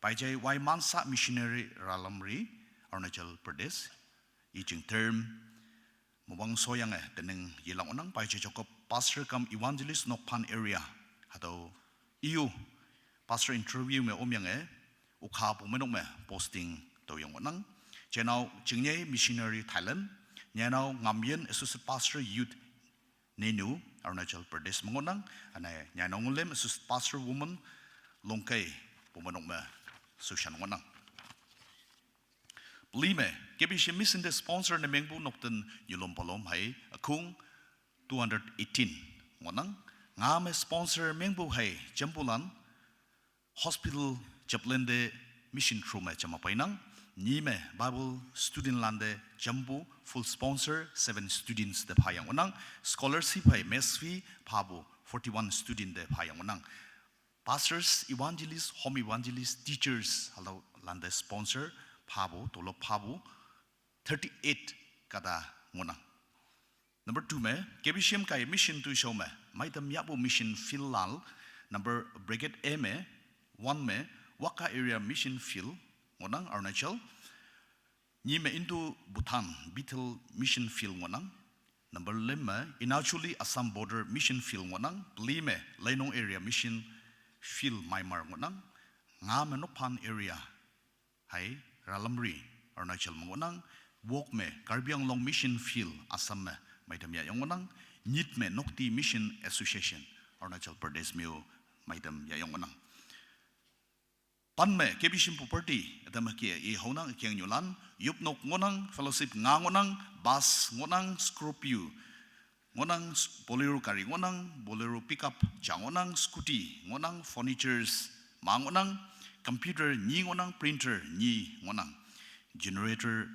Paijai wai mansa missionary Ralamri, Arunachal Pradesh. I jing term, mubang soyang eh, teneng yelang onang paijai Jacob Pastor cum Evangelist Nokpan area. Hatau iu, Pastor interview me om yang eh, ukha pumenok me posting tau yang onang. Chenau chingyai missionary Thailand. Nyanau ngamyen Associate Pastor Youth Nenu, Arunachal Pradesh mengonang, ane nyanau ngulem Associate Pastor Woman Longkai pumenok me sushan ngonang. Lime, K B C M mission te sponsor ne mengbu nokten nyulom palom hai, akung two hundred eighteen ngonang. Ngame sponsor mengbu hai, jambulan, hospital chaplain de mission through me jama painang. Ni me Bible student lan de jambu full sponsor seven students de phayang onang. Scholarship hai mess fee phabu forty-one student de phayang onang. Pastors, evangelist, home evangelist, teachers, halo lan de sponsor phabu, tolop phabu, thirty-eight kada ngonang. Number two me, K B C M kai mission tu show me, maitam yabu mission field lal, number bracket A me, one me, Waka area mission field, ngonang Arunachal. Ni me into Bhutan, Bethel mission field ngonang. Number lem me, Inachuli Assam border mission field ngonang. Pli me, Leinong area mission field Myanmar ngonang. Nga me Nokphan area, hai, Ralamri, Arunachal me ngonang. Wok me, Karbi Anglong mission field, Assam me, maitam ya yong ngonang. Nyit me, Nokti Mission Association, Arunachal Pradesh me, maitam ya yong ngonang. Pan me, K B C M property, adam ke e honang, kiang nyulan, yupnok ngonang, fellowship nga ngonang, bus ngonang, Scorpio ngonang, s-, Bolero gari ngonang, Bolero pickup ja ngonang, scooty ngonang, furnitures ma ngonang, computer ni ngonang, printer ni ngonang, generator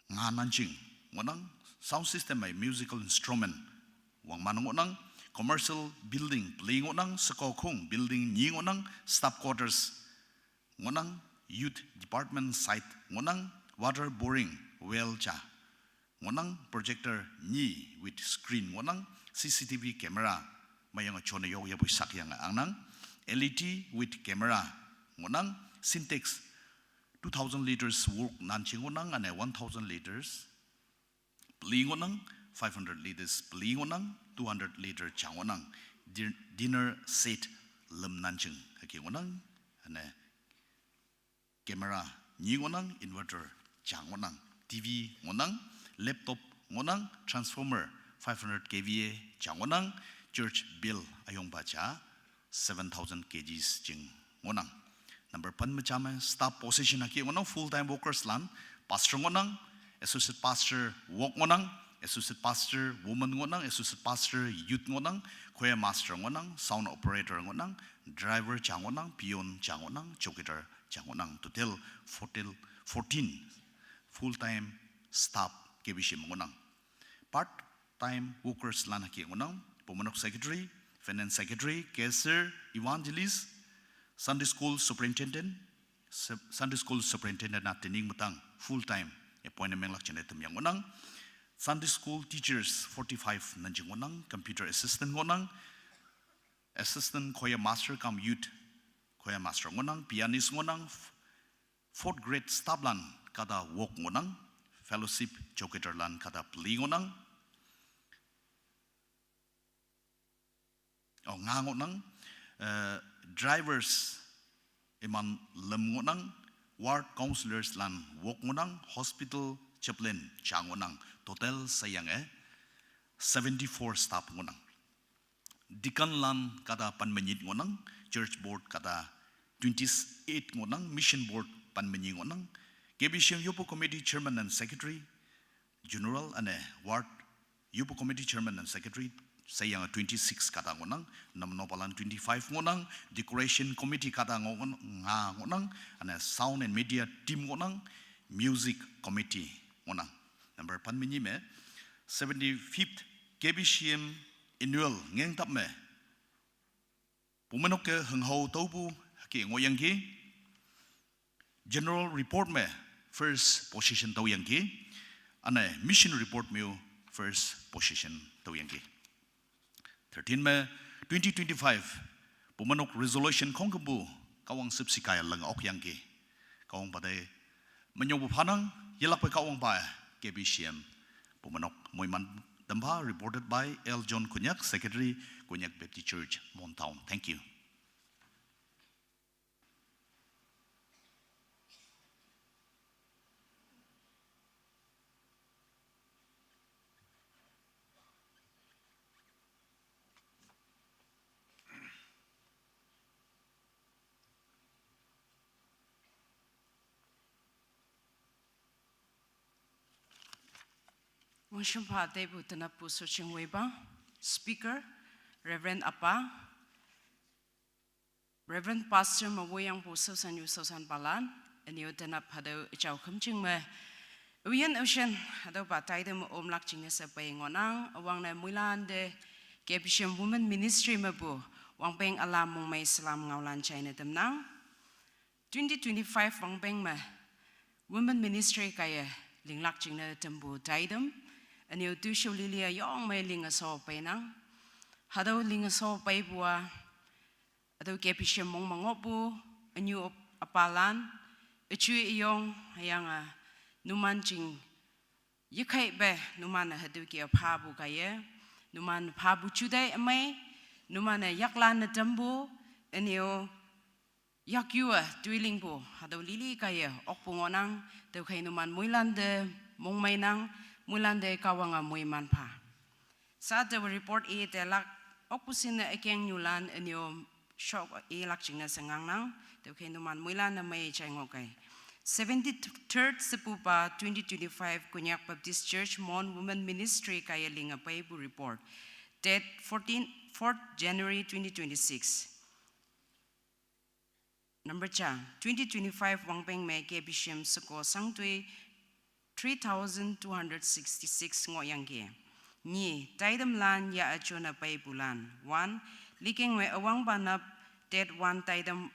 nga nanching ngonang, sound system mai musical instrument wang man ngonang, commercial building pli ngonang, sekokhung building ni ngonang, staff quarters ngonang, youth department site ngonang, water boring well cha ngonang, projector ni with screen ngonang, C C T V camera mayang chona yok ya bui sak yang angnang, L E D with camera ngonang, Sintex two thousand liters wok nanching ngonang, ane one thousand liters pli ngonang, five hundred liters pli ngonang, two hundred liter cha ngonang, di-, dinner set lem nanching hake ngonang, ane camera ni ngonang, inverter cha ngonang, T V ngonang, laptop ngonang, transformer five hundred K V A cha ngonang, church bell ayong ba cha seven thousand K Gs jing ngonang. Number pan me cha me staff position hake ngonang, full time workers lan, pastor ngonang, associate pastor wok ngonang, associate pastor woman ngonang, associate pastor youth ngonang, choir master ngonang, sound operator ngonang, driver cha ngonang, peon cha ngonang, chowkidar cha ngonang. Total fourteen, fourteen full time staff K B C M ngonang. Part time workers lan hake ngonang, Pumanok secretary, finance secretary, cashier, evangelist, Sunday school superintendent, Sep-, Sunday school superintendent na training matang full time appointment lak chene tem yang ngonang. Sunday school teachers forty-five nanjing ngonang, computer assistant ngonang, assistant choir master cum youth choir master ngonang, pianist ngonang, f-, fourth grade staff lan kada wok ngonang, fellowship chowkidar lan kada pli ngonang. Oh, nga ngonang, eh, drivers iman lem ngonang, ward councillors lan wok ngonang, hospital chaplain cha ngonang, total sayang e seventy-four staff ngonang. Deacon lan kada pan menyit ngonang, church board kada twenty-eight ngonang, mission board pan menyi ngonang, K B C M yopo committee chairman and secretary, general ane ward yopo committee chairman and secretary sayang twenty-six kada ngonang, nam nopalan twenty-five ngonang, decoration committee kada ngonang, nga ngonang, ane sound and media team ngonang, music committee ngonang. Number pan menyi me, seventy-fifth K B C M annual ngeng tap me, Pumanok ke hengho taupu hake ngoyang ki, general report me first position tau yang ki, ane mission report me first position tau yang ki. Thirteen me twenty twenty-five Pumanok resolution kong kebu kawang sip sikai lang ok yang ki. Kawang padai menyobu panang yelak pe kawang pa K B C M Pumanok moiman demba, reported by L John Kunyak, Secretary, Kunyak Baptist Church, Mon Town. Thank you. Wangshimpa tebu tenapu soching weba, speaker, Reverend Apa, Reverend Pastor Mawoyangpu Sosanyu Sosan Palan, anio tenap hadau echau kemching me. Uyen ushen hadau pa taidem omlak ching ne sepai ngonang, awang ne muilan de Kebishim Women Ministry mebu, wangpeng alam mongmei salam ngaulan chai ne temnang. Twenty twenty-five wangpeng me Women Ministry kaya linglak ching ne tembu taidem, anio tu shou lilia yong mei lingaso peinang. Hadau lingaso peibua, hadau Kebishim mong mangopu, anio ap-, apalan, achui iyong, hayang a, numan ching, yekai be, numan a hadau ki aphabu kaya, numan phabu chudai amei, numan a yaklan na tembu, anio, yakyu a, tuilingpu, hadau lili kaya, okpu ngonang, teu kai numan muilan de, mongmei nang, muilan de kawang a muiman pha. Sa te report e te lak, okpu sin ne ekeng nyulan, anio, shok e lak ching ne sengang nang, teu kai numan muilan na mei chai ngokai. Seventy-third Sepupa twenty twenty-five Konyak Baptist Church Mon Women Ministry kaya linga peibu report. Date fourteen, fourth January twenty twenty-six. Number cha, twenty twenty-five wangpeng me Kebishim seko sangtui three thousand two hundred sixty-six ngoyangke. Ni, taidem lan ya achona peibulan. One, likeng me awang banap tet one taidem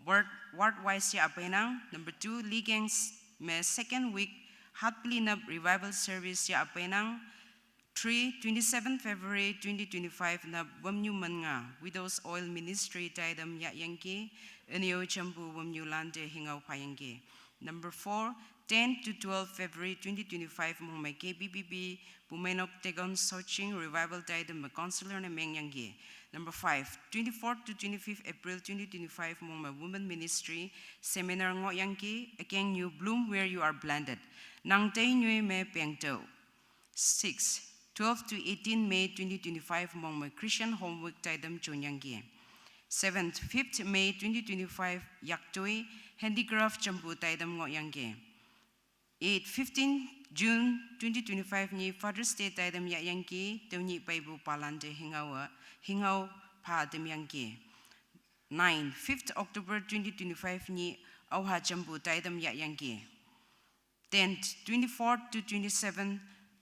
ward, ward wise ya apenang. Number two, likeng s-, me second week hatplinap revival service ya apenang. Three, twenty-seven February twenty twenty-five na wamnyu man nga, Widows Oil Ministry taidam ya yangki, anio champu wamnyu lante hingau pa yangki. Number four, ten to twelve February twenty twenty-five mong me K B B B, Bumenok Tegon Soching Revival taidam me counselor ne meng yangki. Number five, twenty-fourth to twenty-fifth April twenty twenty-five mong me Women Ministry seminar ngo yangki, akeng nyu Bloom Where You Are Planted. Nang tei nyui me pengto. Six, twelve to eighteen May twenty twenty-five mong me Christian Homework taidam chonyangki. Seventh, fifth May twenty twenty-five yaktoi handicraft champu taidam ngoyangki. Eight, fifteen June twenty twenty-five ni Father's Day taidam ya yangki, teuni paibu palante hingau, hingau pa dem yangki. Nine, fifth October twenty twenty-five ni auha champu taidam ya yangki. Tenth, twenty-fourth to twenty-seventh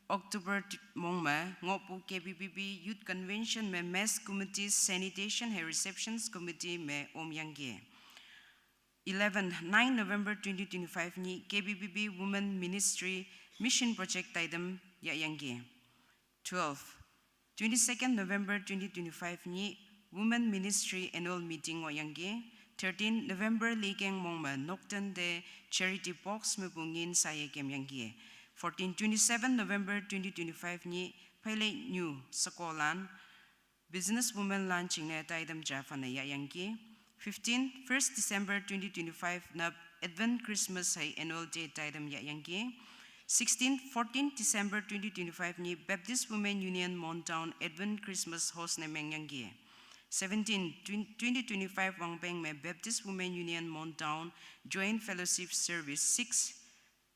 October t-, mong me, ngopu K B B B Youth Convention me Mess Committee, Sanitation he Receptions Committee me om yangki. Eleven, nine November twenty twenty-five ni K B B B Women Ministry Mission Project taidam ya yangki. Twelve, twenty-second November twenty twenty-five ni Women Ministry Annual Meeting ngo yangki. Thirteen November likeng mong me Nokten de Charity Box me bungin saye kem yangki. Fourteen, twenty-seven November twenty twenty-five ni Pele New Sakolan Business Women lan chingne taidam jafane ya yangki. Fifteen, first December twenty twenty-five na Advent Christmas hai Annual Day taidam ya yangki. Sixteen, fourteen December twenty twenty-five ni Baptist Women Union Mon Town Advent Christmas host ne meng yangki. Seventeen, twen-, twenty twenty-five wangpeng me Baptist Women Union Mon Town Joint Fellowship Service six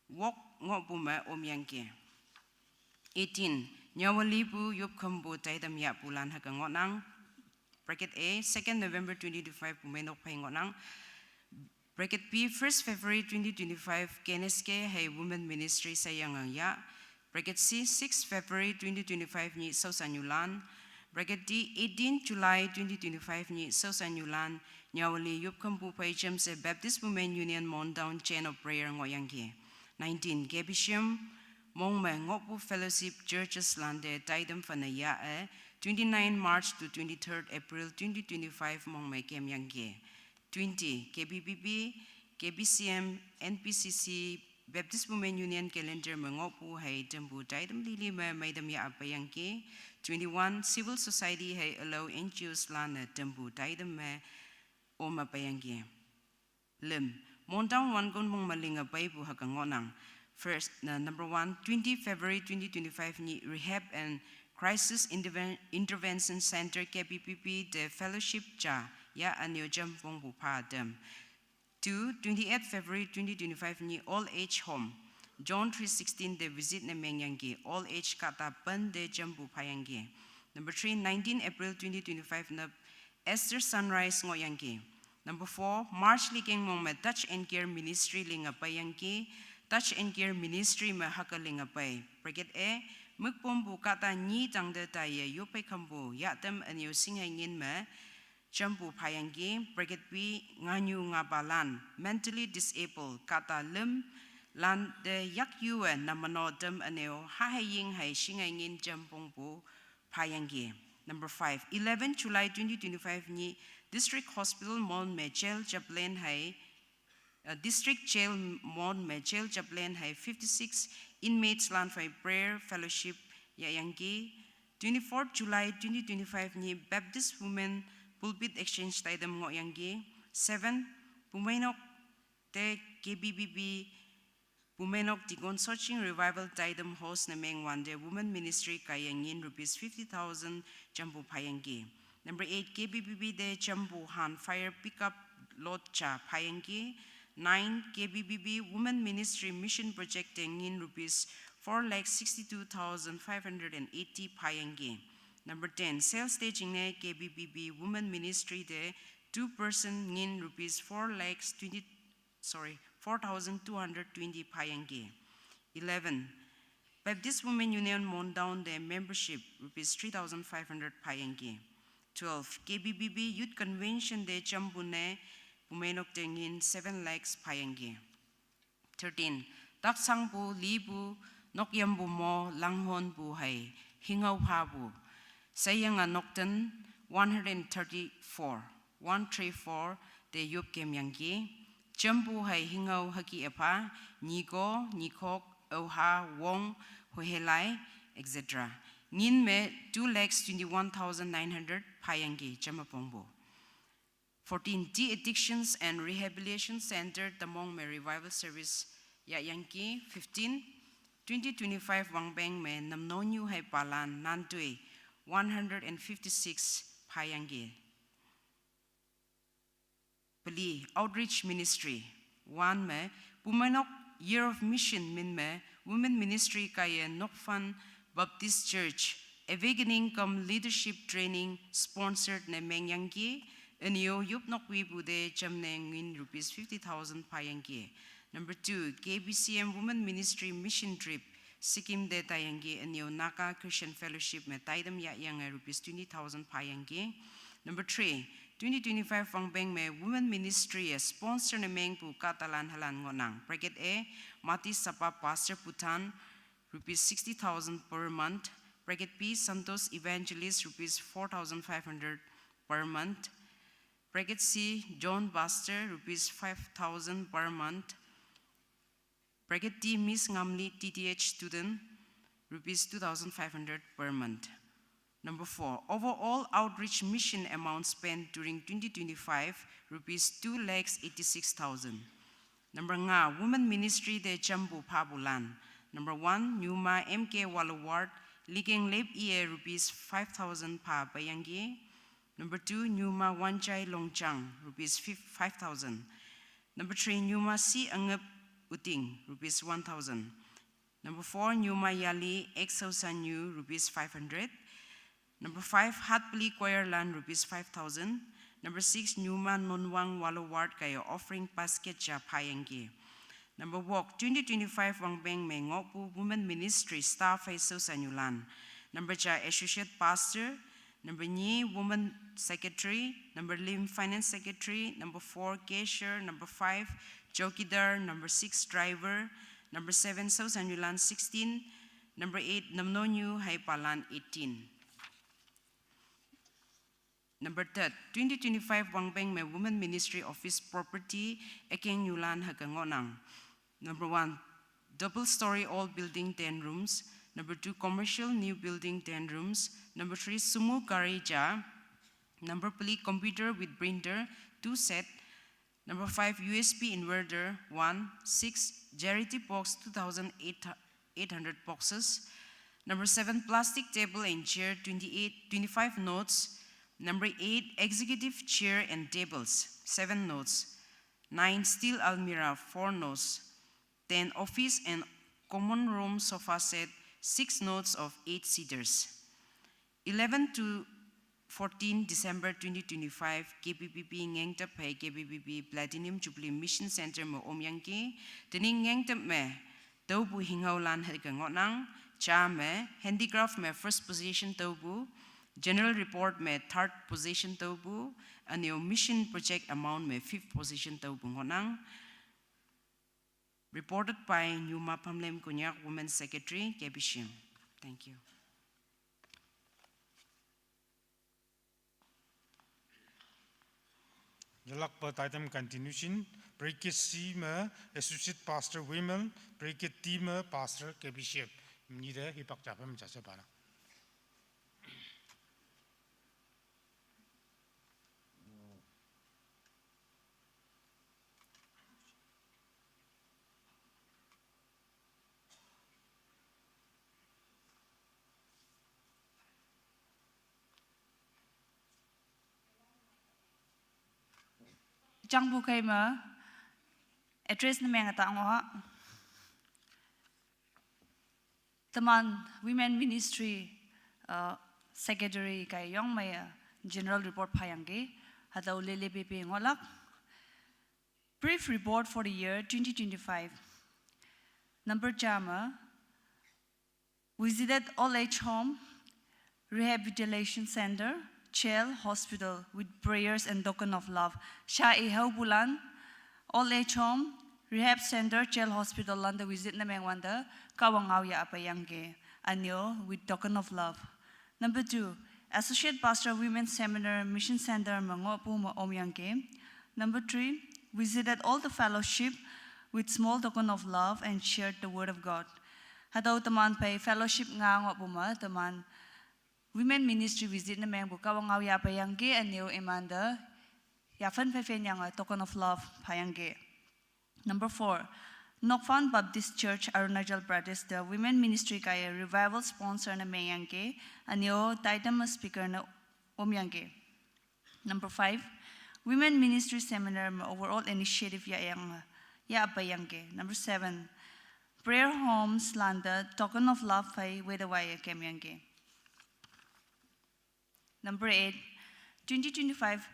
wok ngopu me om yangki. Eighteen, nyawali pu yup khampu taidam ya pulan haka ngonang. Bracket A, second November twenty twenty-five Bumenok phai ngonang. Bracket B, first February twenty twenty-five K N S K hai Women Ministry sayang ang ya. Bracket C, sixth February twenty twenty-five ni Sausanyulan. Bracket D, eighteen July twenty twenty-five ni Sausanyulan. Nyawali yup khampu phai James Baptist Women Union Mon Town Chain of Prayer ngo yangki. Nineteen, K B C M mong me ngopu fellowship churches lande taidam fana ya e, twenty-nine March to twenty-third April twenty twenty-five mong me kem yangki. Twenty, K B B B, K B C M, N P C C, Baptist Women Union calendar me ngopu hai tempu taidam lili me maidam ya apa yangki. Twenty-one, civil society hai alo N G Os lana tempu taidam me om apa yangki. Lim, Mon Town wan gon mong malinga paipu haka ngonang. First, na number one, twenty February twenty twenty-five ni Rehab and Crisis Interven-, Intervention Center K B P P de fellowship cha ya anyo jam pong pu pa dem. Two, twenty-eighth February twenty twenty-five ni Old Age Home. John three sixteen te visit ne mengyangki. Old age kahta pen te jampu phayangki. Number three, nineteen April twenty twenty-five nap Easter sunrise ngohyangki. Number four, March likeng mong me Touch and Care Ministry linga payangki. Touch and Care Ministry me haka linga pay. Bracket A, mukpompu kahta nyi tangde taye yope kampu yatem anyo singhai ngin me jampu phayangki. Bracket B, nganyu ngapalan, mentally disabled, kahta lem lan de yak yue namano dem aneo hahaying hai shingai ngin jampongpu phayangki. Number five, eleven July twenty twenty-five nyi District Hospital Mon me jail chaplain hai, uh, District Jail Mon me jail chaplain hai fifty-six inmates lan phai prayer fellowship yayangki. Twenty-fourth July twenty twenty-five nyi Baptist Women Pulpit Exchange taidem ngohyangki. Seven, Pumainok te K B B B Pumainok Tigon Searching Revival taidem host ne meng wande Women Ministry kayangin rupees fifty thousand jampu phayangki. Number eight, K B B B de jampu han fire pickup load cha phayangki. Nine, K B B B Women Ministry Mission Project tengin rupees four lakh sixty-two thousand five hundred and eighty phayangki. Number ten, sales staging ne K B B B Women Ministry de two person ngin rupees four lakhs twenty, sorry, four thousand two hundred twenty phayangki. Eleven, Baptist Women Union Mon Down de membership rupees three thousand five hundred phayangki. Twelve, K B B B Youth Convention de jampu ne Pumainok tengin seven lakhs phayangki. Thirteen, taksangpu lipu nokyampu mo langhonpu hai hingau phapu. Sayanga nokten one hundred thirty-four, one three four de yop kemyangki. Jampu hai hingau haki epha, nyiko, nyikok, oha, wong, hohelai, et cetera. Ngin me two lakhs twenty-one thousand nine hundred phayangki jamapongpu. Fourteen, De-Addictions and Rehabilitation Center Tamong me Revival Service yayangki. Fifteen, twenty twenty-five Wangbeng me namnonyu hai palan nantui one hundred and fifty-six phayangki. Peli, Outreach Ministry, one me, Pumainok Year of Mission min me, Women Ministry kaya Nokphan Baptist Church, Awakening cum Leadership Training sponsored ne mengyangki, anio yup nokwipu de jamne ngin rupees fifty thousand phayangki. Number two, K B C M Women Ministry Mission Trip, Sikkim de tayangki, anio Naga Christian Fellowship me taidam yayange rupees twenty thousand phayangki. Number three, twenty twenty-five Wangbeng me Women Ministry e sponsor ne mengpu kahtalan halan ngonang. Bracket A, Mati Sapa Pastor Putan, rupees sixty thousand per month. Bracket B, Santos Evangelist, rupees four thousand five hundred per month. Bracket C, John Pastor, rupees five thousand per month. Bracket D, Miss Ngamli T T H student, rupees two thousand five hundred per month. Number four, overall outreach mission amount spent during twenty twenty-five, rupees two lakhs eighty-six thousand. Number nga, Women Ministry de jampu phapulan. Number one, Nyuma M K Walo Ward, Ligeng Lep E A, rupees five thousand pha bayangki. Number two, Nyuma Wanchai Longchang, rupees five thousand. Number three, Nyuma Si Angep Uting, rupees one thousand. Number four, Nyuma Yali Exo Sanyu, rupees five hundred. Number five, Hatpli Choir Land, rupees five thousand. Number six, Nyuma Nonwang Walo Ward kaya offering basket ja phayangki. Number wok, twenty twenty-five Wangbeng me ngokpu Women Ministry staff hai so sanyulan. Number ja, Associate Pastor. Number nyi, Woman Secretary. Number lim, Finance Secretary. Number four, Cashier. Number five, Chowkidar. Number six, Driver. Number seven, so sanyulan sixteen. Number eight, namnonyu hai palan eighteen. Number third, twenty twenty-five Wangbeng me Women Ministry Office property ekeng nyulan haka ngonang. Number one, double story old building, ten rooms. Number two, commercial new building, ten rooms. Number three, sumo gari ja. Number pli, computer with printer, two set. Number five, U S B inverter, one. Six, charity box, two thousand eight hundred boxes. Number seven, plastic table and chair, twenty-eight, twenty-five notes. Number eight, executive chair and tables, seven notes. Nine, steel almirah, four notes. Ten, office and common room sofa set, six knots of eight seaters. Eleven to fourteen December twenty twenty-five, K B B B ngengtap phei K B B B Platinum Jubilee Mission Center me omyangki, tening ngengtap me, taubu hingau lan heka ngonang, cha me, handicraft me first position taubu, general report me third position taubu, aneo mission project amount me fifth position taubu ngonang. Reported by Nyuma Pamlem Konyak, Women Secretary, K B C M. Thank you. Yalakpa taitam continuation, bracket C me Associate Pastor Women, bracket D me Pastor K B C M. Ni de hipak japem jaja bana. Changbu kai ma address na meng ata ngo ha. Teman Women Ministry, uh, Secretary kai yong mai, uh, general report phayang ke, hatau lele pepe ngolak. Brief report for the year twenty twenty-five. Number chama, visited old age home, rehabilitation center, jail, hospital with prayers and token of love. Sha e hau bulan, old age home, rehab center, jail, hospital landa visit na meng wanda, kawang ngau ya apa yang ke, anyo with token of love. Number two, Associate Pastor Women Seminar Mission Center ma ngopu ma om yang ke. Number three, visited all the fellowship with small token of love and shared the word of God. Hatau teman pai fellowship nga ngopu ma teman women ministry visit na meng bu kawang ngau ya apa yang ke anyo emanda ya fan fe fen yang a token of love phayang ke. Number four, Nokfan Baptist Church, Arunachal Pradesh, the women ministry kaya revival sponsor na meng yang ke, anyo taitam speaker na om yang ke. Number five, women ministry seminar ma overall initiative ya yang, ya apa yang ke. Number seven, prayer homes landa token of love phai weda waya kem yang ke. Number eight, twenty twenty-five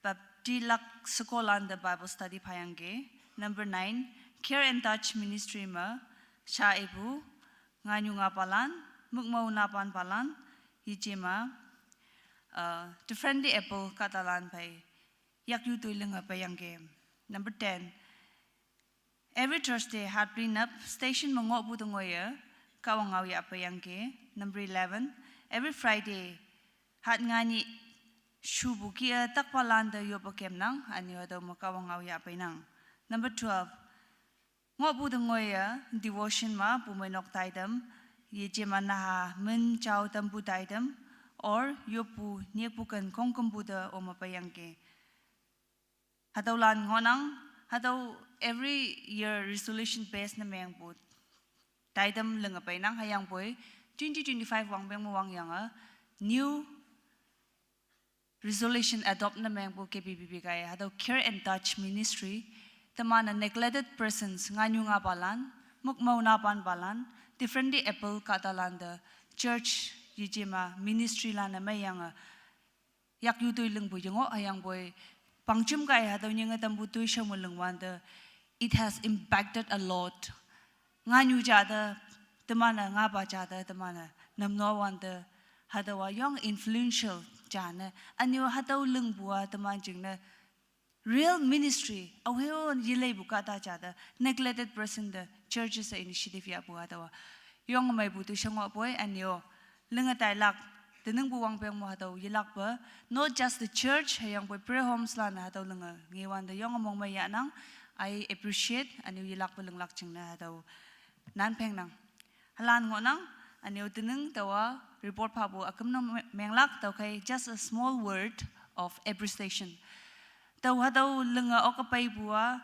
Bapti Lak Sekolah the Bible Study phayang ke. Number nine, Care and Touch Ministry ma sha ibu, nganyu nga palan, mukmau na pan palan, yijima, uh, differently able katalan phai, yak yu tui linga phayang ke. Number ten, Every Thursday, Heartbleed Up Station ma ngoh bu tengoi ya, kawang ngau ya apa yang ke. Number eleven, every Friday, Hat ngani shubu kia tak palan da yopa kem nang, ani wada ma kawang ngau ya apa nang. Number twelve, ngoh bu tengoi ya, devotion ma, bu mai nok taidam, ye je ma naha, men chau tam bu taidam, or yopu, nyek bu kan kong kem bu da oma pa yang ke. Hatau lan ngonang, hatau every year resolution base na meng bu. Taidam lenga pai nang hayang boi, twenty twenty-five wang beng mo wang yang a, new resolution adopt na meng bu K B B B kai, hatau care and touch ministry, temana neglected persons, nganyu nga balan, mukmau na ban balan, differently able katalan the church yijima ministry lan na meng yang a, yak yu tui lingbu yengo ayang boi. Pangchum kai hatau nyinga tambu tui shamu lingwanda. It has impacted a lot. Nganyu jada, temana ngaba jada, temana namno wanda. Hatau wa yong influential jana. Anyu hatau lingbu a teman jingna. Real ministry, awheo yilei bu kata jada. Neglected person the churches a initiative ya bu hatau wa. Yong mai bu tu shangwa boi anyo. Lenga tai lak, teneng bu wang peng mo hatau yilak ba. Not just the church, hayang boi prayer homes la na hatau lenga. Ngi wan the yong among mai ya nang, I appreciate, anyo yilak ba lenglak ching na hatau nan peng nang. Halan ngo nang, anyo teneng tawa report pa bu akam no me-, menglak tau kai just a small word of appreciation. Tau hatau lenga okapai bua,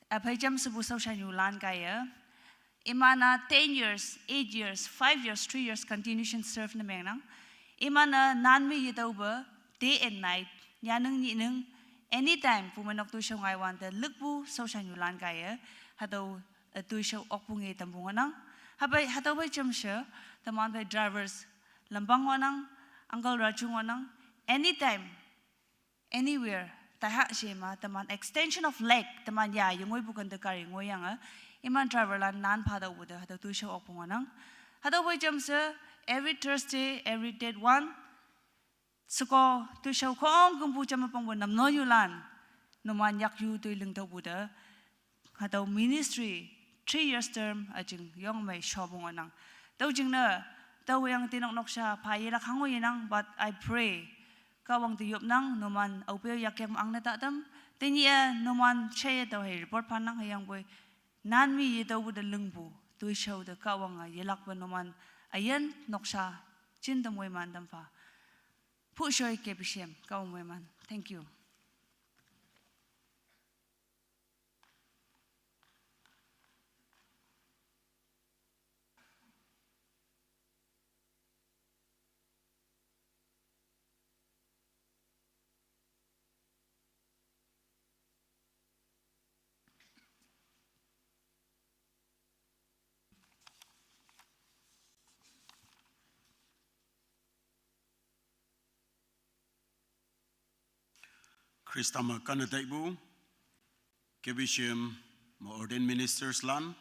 apai jam sebu sau shanyu lan kaya. Imana ten years, eight years, five years, three years continuation serve na meng nang. Imana nan mi yitau ba, day and night, nyaneng nyineng, anytime, pu manok tu shau ngai wan ta, lek bu sau shanyu lan kaya. Hatau eh, toishao okpu nge tampu ngohnang. Hapai, hatüophei jamshe, teman phei drivers, lambang ngohnang, uncle Raju ngohnang, anytime, anywhere, taiha shema, teman extension of leg, teman ya, yengoipu kente gari ngoiyange, iman driver lan nan phatüopu te, hatüo toishao okpu ngohnang. Hatüophei jamshe, every Thursday, every date one, sheko toishao khongkümpu jame pongpu namno yulan, numan yakyu toi lingtüopu te, hatüo ministry, three years term, üjing yongmei shopu ngohnang. Tüo jingne, tüoyange tinok noksha, pha yelak hango yenang, but I pray, Kahwang te yopnang, numan aope yakkem angne tatam, tenyih-e numan sheye tüo hei report phanang hüyangpoi, nan mi yetüopu te lingpu, toishao te Kahwange yelakpe numan, üyin noksha, jinte moiman tam pha. Pushoi K B C M, Kahwang moiman. Thank you. Khrista me kanne taipu, K B C M me ordained ministers lan,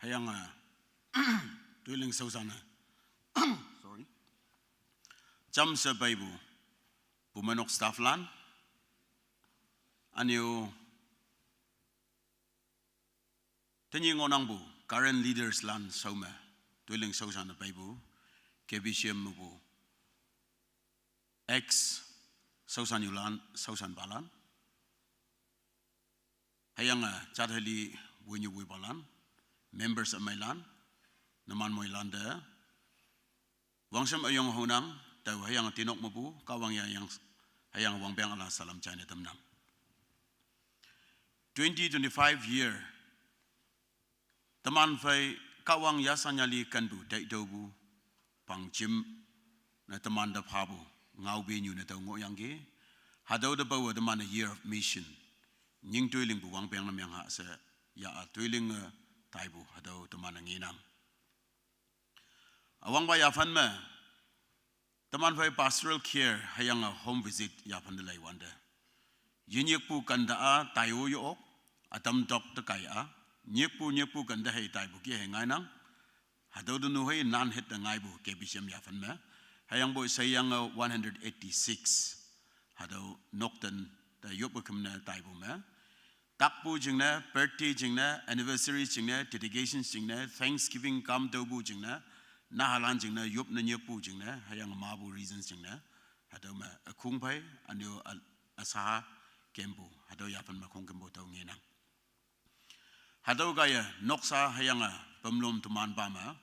hüyange, toiling shaoshanne, sorry, jamshe peipu, pumenok staff lan, ünyu, tenyih ngohnangpu current leaders lan shao me, toiling shaoshanne peipu, K B C M mepu, ex shaoshan yulan, shaoshanpalan, hüyange jat heli winyu wipalan, members ümeilan, numan moilante, wangshem üyong honang, tao hüyange tinok mepu, Kahwang ya yang, hüyange wangpeng üla salam jaine tamnang. Twenty twenty-five year, teman phei Kahwang yasanyali kenpu taitüopu, pangjim, ne teman te phapu, ngaope nyu ne tüo ngohyangki, hatüo te paowe teman-e year of mission, nying toi lingpu wangpeng ne meng ha she, ya-a toi linge, taipu hatüo teman-e ngenang. Üwangpa yaphan me, teman phei pastoral care hüyange home visit yaphan te leiwante, yenyikpu kente-a taio ye-ok, ütam tok te kai-a, nyikpu nyikpu kente hei taipu ki hei ngainang, hatüo te nu hei nan hit te ngaipu K B C M yaphan me, hüyangpoi sheyange one hundred eighty-six, hatüo nokten te yoppe kümne taipu me, takpu jingne, birthday jingne, anniversary jingne, dedication jingne, Thanksgiving kam tüopu jingne, nahalan jingne, yop ne nyikpu jingne, hüyange mapu reasons jingne, hatüo me ükhung phei, ünyu a-, üsa kempu, hatüo yaphan me khongkümpu tüo ngenang. Hatüo kaiye, noksa hüyange, pümlom teman pa me,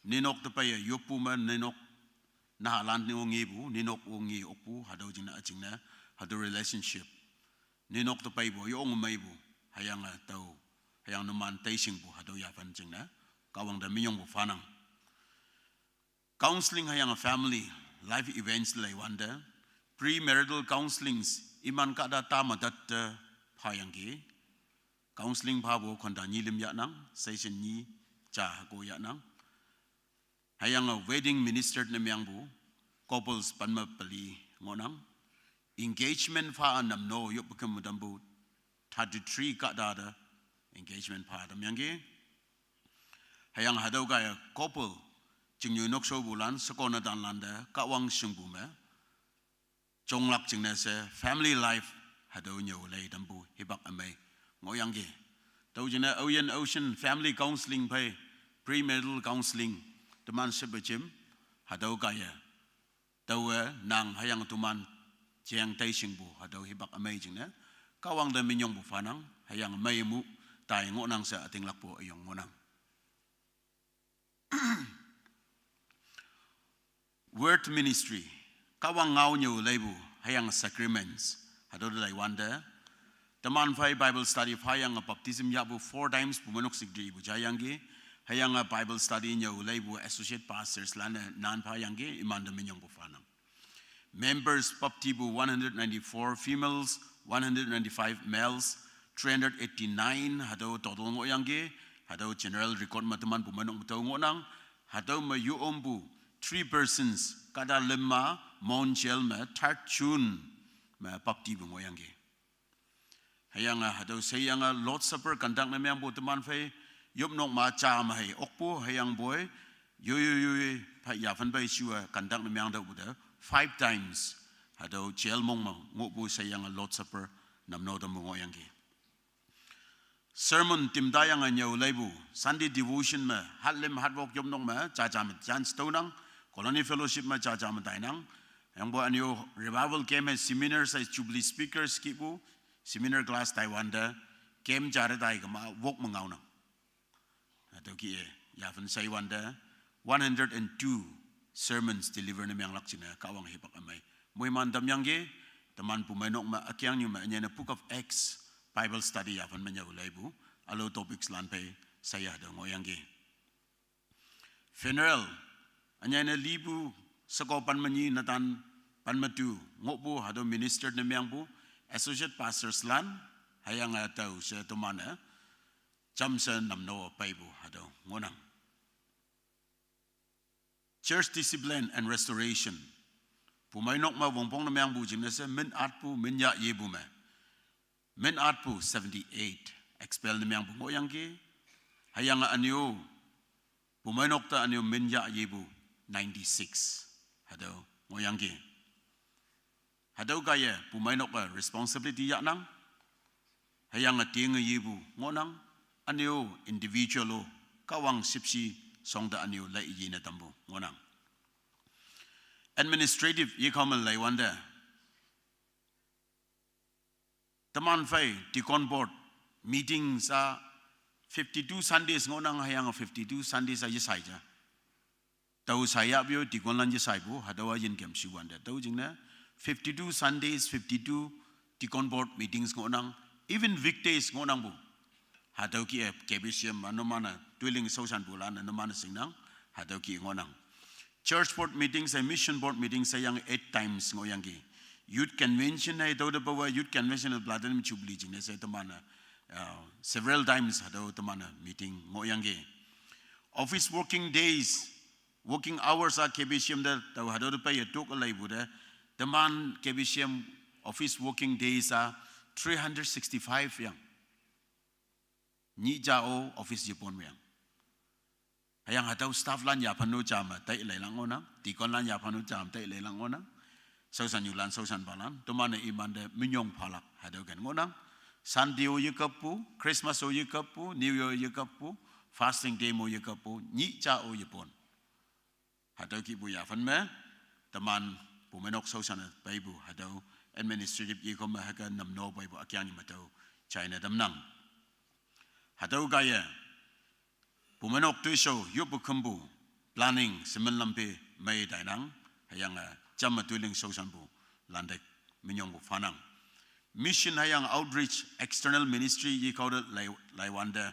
ninok te peiye yoppu me, ninok nahalan ni-o ngepu, ninok-o nge okpu, hatüo jingne, üjingne, hatüo relationship, ninok te peipu, yong meipu, hüyange tüo, hüyange numan teishingpu, hatüo yaphan jingne, Kahwang te minyongpu phanang. Counseling hüyange family, life events leiwante, premarital counselings, iman kahta tame tatte, phayangki. Counseling phapu khonta nyi lim yahnang, session nyi, ja hako yahnang. Hüyange wedding minister ne mengpu, couples pen me peli ngohnang. Engagement pha-a namno yoppe küm tampu, thirty-three kahta te, engagement pha tamyangki. Hüyange hatüo kaiye couple, chingnyu nokshopulan, shekon-e tanlan te, Kahwang shingpu me, jonglak jingne she family life, hatüo nyüo lei tampu hipak ümei ngohyangki. Tüo jingne aoyin aoshin family counseling phei, premarital counseling, teman shepe jim, hatüo kaiye, taowe nang hüyange teman jeng teishingpu, hatüo hipak ümei jingne, Kahwang te minyongpu phanang, hüyange meimu, tai ngohnang she ütinglakpu üyong ngohnang. Word ministry, Kahwang ngao nyüo leipu, hüyange sacraments, hatüo te leiwante, teman phei Bible study phayange baptism yahpu four times pumenok sikdi ipu jayangki, hüyange Bible study nyüo leipu associate pastors lan-e nan phayangki, imante minyongpu phanang. Members baptipu one hundred ninety-four, females one hundred ninety-five, males three hundred eighty-nine hatüo total ngohyangki, hatüo general record me teman pumeinok me tüo ngohnang, hatüo me yo ompu three persons kahta lüm ma Mon Jail me third June me baptipu ngohyangki. Hüyange hatüo sheyange Lord's Supper conduct ne mengpu teman phei yopnok ma ja me hei okpu hüyangpoi, yo yo yo, phei yaphan phei shuwa conduct ne mengtüohpu te five times hatüo jail mong me ngohpu sheyange Lord's Supper namno tampu ngohyangki. Sermon timtayange nyüo leipu Sunday devotion me hatlüm hatwok yopnok me jaja me chance tüonang, Colony Fellowship me jaja me tainang. Hüyangpoi ünyu revival camp hei seminar sai Jubilee speakers kihpu seminar class taiwante camp ja te tai kema wok me ngaonang. Hatüo kih-e yaphan shaiwante one hundred and two sermons deliver ne menglak jingne Kahwang hipak ümei moiman tamyangki. Teman pumeinok me ükeangnyu me ünyei ne Book of Acts Bible study yaphan me nyüo leipu ülao topics lan phei shaiya hatüo ngohyangki. Funeral, ünyei ne lipu sheko pen me nyi netan pen me tu ngohpu hatüo minister ne mengpu associate pastors lan, hüyange tao she teman-e jamshe namno peipu hatüo ngohnang. Church discipline and restoration, pumeinok me wongpong ne mengpu jingne she min atpu, min yah yepu me min atpu seventy-eight expel ne mengpu ngohyangki. Hüyange ünyu pumeinok te ünyu min yah yepu ninety-six hatüo ngohyangki. Hatüo kaiye pumeinok-e responsibility yahnang. Hüyange tinge yepu ngohnang, ünyu individual-o Kahwang shüpshe shongte ünyu lai yine tampu ngohnang. Administrative yekao me leiwante teman phei deacon board meetings-a fifty-two Sundays ngohnang, hüyange fifty-two Sundays-a yeshai ja. Tao shai yahpeo deaconlan yeshaipu hatüowa yinkem shuwante tüo jingne fifty-two Sundays, fifty-two deacon board meetings ngohnang, even weekdays ngohnangpu. Hatüo kih-e K B C M me numan-e toiling shaoshanpulan-e numan-e shingnang, hatüo kih ngohnang. Church board meetings hei mission board meetings hei yang eight times ngohyangki. Youth convention hei tüote pawe youth convention of Platinum Jubilee jingne she teman-e uh, several times hatüo teman-e meeting ngohyangki. Office working days, working hours-a K B C M te tao hatüo te peiye tok leipu te teman K B C M office working days-a three hundred sixty-five yang. Nyih ja-o office yepon meyang. Hüyange hatüo stafflan yaphan-o ja me tai leilak ngohnang, deaconlan yaphan-o ja me tai leilak ngohnang, shaoshannyulan shaoshanpalan teman-e imante minyong phalak hatüo ken ngohnang. Sunday-o yekappu, Christmas-o yekappu, New Year-o yekappu, fasting day mo yekappu, nyih ja-o yepon. Hatüo kihpu yaphan me teman pumeinok shaoshan-e peipu hatüo administrative yekao me hüke namno peipu ükeangnyu me tüo jaine tamnang. Hatüo kaiye pumeinok toishao yoppu khümpu planning shemen lam phei mei tainang, hüyange jamme toiling shaoshanpu lante minyongpu phanang. Mission hüyange outreach external ministry yekao te lai, laiwante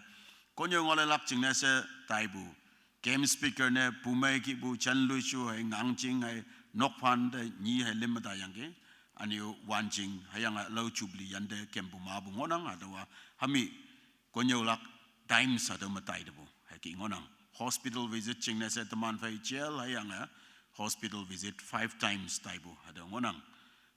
konnyüo ngaoleilak jingne she taipu camp speaker ne pumei kihpu Jan Luishu hei Ngangjing hei Nokphante nyi hei lüm me taiyangki. Ünyu Wanjing hüyange lao Jubilee yante kempu mapu ngohnang hatüowa hami konnyüolak times hatüo me taitepu hüke ngohnang. Hospital visit jingne she teman phei jail hüyange hospital visit five times taipu hatüo ngohnang.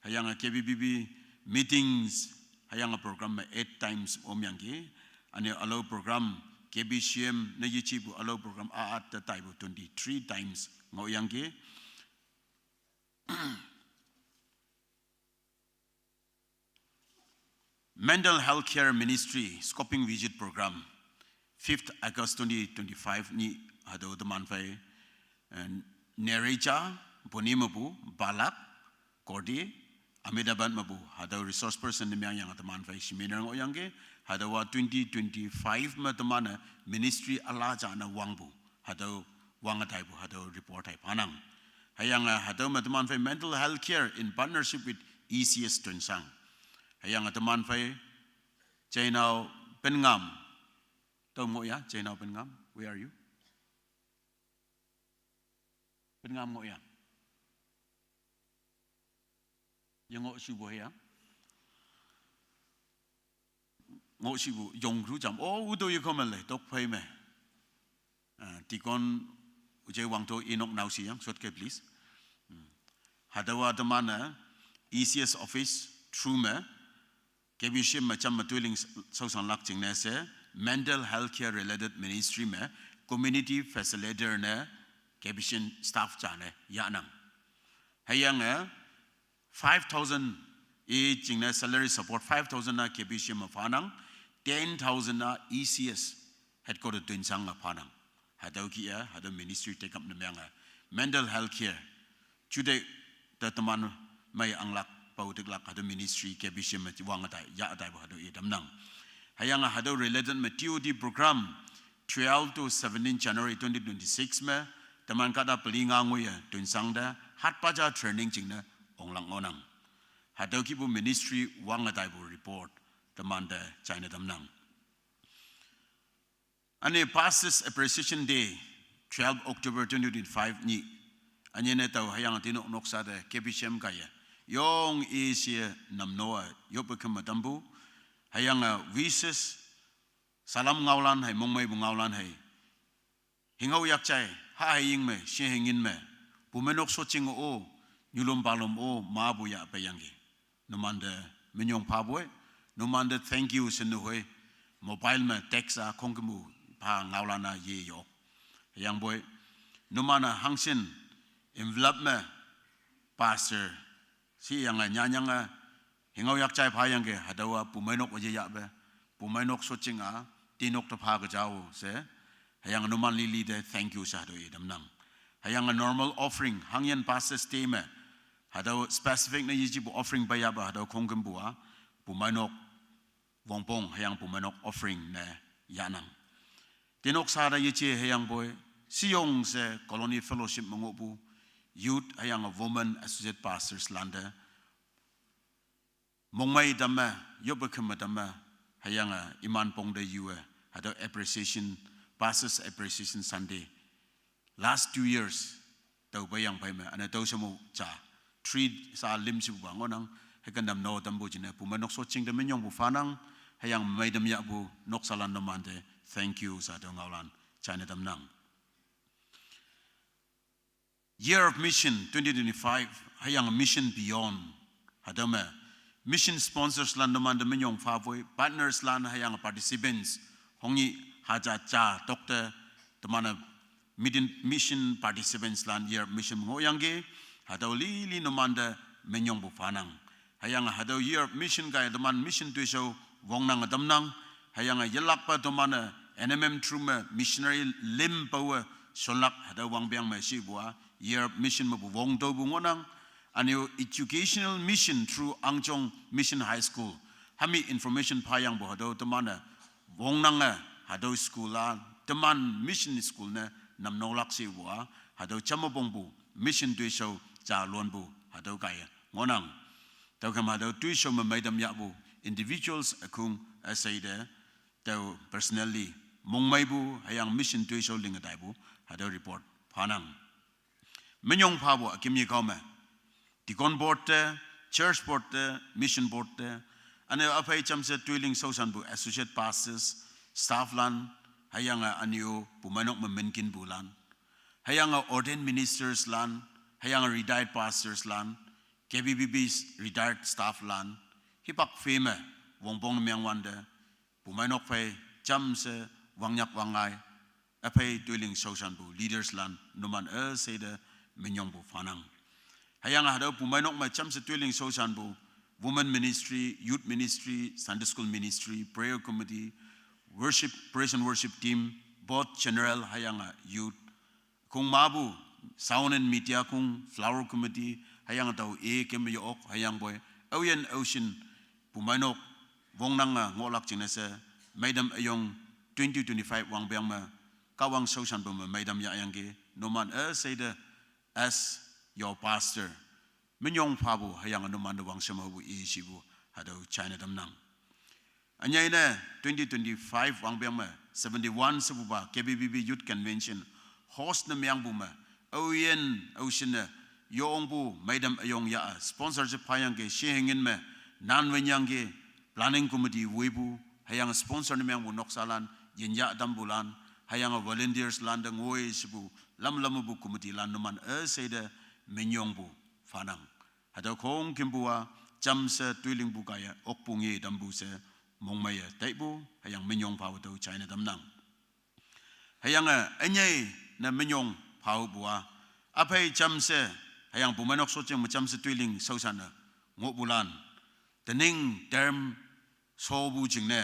Hüyange K B B B meetings hüyange program me eight times omyangki. Ünyu ülao program K B C M ne yejipu ülao program a-at te taipu twenty-three times ngohyangki. Mental Health Care Ministry Scoping Visit Program, fifth August twenty twenty-five nyih hatüo teman phei, eh, Nereja, Pune mepu, Balak, Korte, Ahmedabad mepu, hatüo resource person ne mengyange teman phei seminar ngohyangki, hatüowa twenty twenty-five me teman-e ministry üla ja ne wangpu, hatüo wange taipu, hatüo report hei phanang. Hüyange hatüo me teman phei mental health care in partnership with E C S Tuensang. Hüyange teman phei Jainao Pengam. Tüo ngoh ya, Jainao Pengam, where are you? Pengam ngoh ya. Ye ngoh shupu ya. ngoh shipu yong ru jam. Oh, udo ye comment le, tok phei me. Uh, Deacon Ujai Wangto Inok Nausi yang, short ke please. Hmm. Hadawa teman-e, E C S office, through me, K B C M me cham me tuiling sausang lak jingne she, mental health care related ministry me, community facilitator ne, K B C M staff ja ne, yanang. Hüyange, five thousand i jingne salary support five thousand na K B C M me phanang, ten thousand na E C S headquarter Tuensang me phanang. Hatüo kih-e, hatüo ministry take up ne menge. Mental health care. Jude te teman mei anglak, pao tiklak, hatüo ministry K B C M me wang atai, ya atai bo hatüo i tamnang. Hüyange hatüo related me T O D program, twelve to seventeen January twenty twenty-six me, teman kahta peli nga ngoiye, Tuensang te, hatpaja training jingne, onglak ngohnang. Hatüo kihpu ministry wang atai bo report, teman te, china tamnang. Üne Pastors Appreciation Day, twelve October twenty twenty-five nyih. Üne ne tao hüyange tinok noksa te K B C M kaiye. Yong i she namno-a, yoppe kema tampu. Hüyange wishes, salam ngaolan hei, mongmeipu ngaolan hei. Hingao yakjai, ha hei ying me, she hei ngin me. Pumeinok soching o, nyulom palom o, mapu ya peyangki. Numan te minyong phapu-e, numan te thank you she nu hoi, mobile me text-a khongkümpu pha ngaolan-a ye yok. Yangpoi, numan-e hangshin envelope me pastor, shi yange nyanyange, hingao yakjai phayangki, hatüowa pumeinok ye yahpe, pumeinok soching-a, tinok te pha ke jao she, hüyange numan lili te thank you she hatüo i tamnang. Hüyange normal offering, hangyin pastors te me, hatüo specific ne yejipu offering peyahpe hatüo khongkümpu-a, pumeinok, wongpong hüyange pumeinok offering ne yanang. Tinok sa te yeje hüyangpoi, shiyong she colony fellowship me ngohpu, youth hüyange women associate pastors lan te, mongmei tamme, yoppe keme tamme, hüyange iman pong te yu-e, hatüo appreciation, Pastors Appreciation Sunday, last two years, tao peiyang phei me, üne tao shemo ja, three sa lim shepupa ngohnang, hüke namno tampu jingne, pumeinok soching te minyongpu phanang, hüyange meitam yahpu, noksalan numan te, thank you she tüo ngaolan, china tamnang. Year of Mission twenty twenty-five, hüyange Mission Beyond. Hatüo me, mission sponsors lan numan te minyong phapoi, partners lan hüyange participants, hongyi haja ja tokte, teman-e mission participants lan Year of Mission ngohyangki, hatüo lili numan te minyongpu phanang. Hüyange hatüo Year of Mission kaiye teman mission toishao wongnange tamnang, hüyange yelakpa teman-e N M M through me missionary lim paowe shonlak hatüo wangpeng me shipu-a Year of Mission mepu wong tüopu ngohnang, üne-o educational mission through Angjong Mission High School. Hami information phayangpu hatüo teman-e wongnange hatüo school-a, teman mission school ne namnolak shepu-a, hatüo jamme pongpu mission toishao jalonpu hatüo kaiye ngohnang. Tüokhei hatüo toishao me meitam yahpu individuals ükhong üshei te, tüo personally mongmeipu hüyange mission toishao linge taipu hatüo report phanang. Minyong phapu üküm yekao me, deacon board te, church board te, mission board te, üne-o üphei jamshe toiling shaoshanpu associate pastors, staff lan, hüyange üne-o pumeinok me minkinpu lan, hüyange ordained ministers lan, hüyange retired pastors lan, K B B B retired staff lan, hipak phei me wongpong ne mengwante, pumeinok phei jamshe wangnyak wangngai, üphei toiling shaoshanpu leaders lan numan üshei te minyongpu phanang. Hüyange hatüo pumeinok me jamshe toiling shaoshanpu women ministry, youth ministry, Sunday school ministry, prayer committee, worship, praise and worship team, both general hüyange youth, kong mapu, sound and media kong, flower committee, hüyange tao e keme ye-ok hüyangpoi, aoyin aoshin pumeinok wongnange ngohlak jingne she, meitam üyong twenty twenty-five wangpeng me, Kahwang shaoshanpu me meitam yahyangki, numan üshei te as your pastor, minyong phapu hüyange numan te wangshemhaopu ishipu hatüo china tamnang. Ünyei ne twenty twenty-five wangpeng me seventy-one shepupa K B B B Youth Convention host ne mengpu me, aoyin aoshinne yongpu meitam üyong ya-e sponsorship phayangki shehengin me, nan wenyangki planning committee woipu hüyange sponsor ne mengpu noksalan, yinyatampulan, hüyange volunteers lante ngoi shepu, lam lam mepu committee lan numan üsheite minyongpu phanang. Hatüo khongkümpu-a jamshe toilingpu kaiye okpu nge tampu she mongmeiye taipu, hüyange minyong phapu tüo china tamnang. Hüyange ünyei ne minyong phapu-a, üphei jamshe, hüyange pumeinok shotjing me jamshe toiling shaoshanne ngohpulan, tening term shopu jingne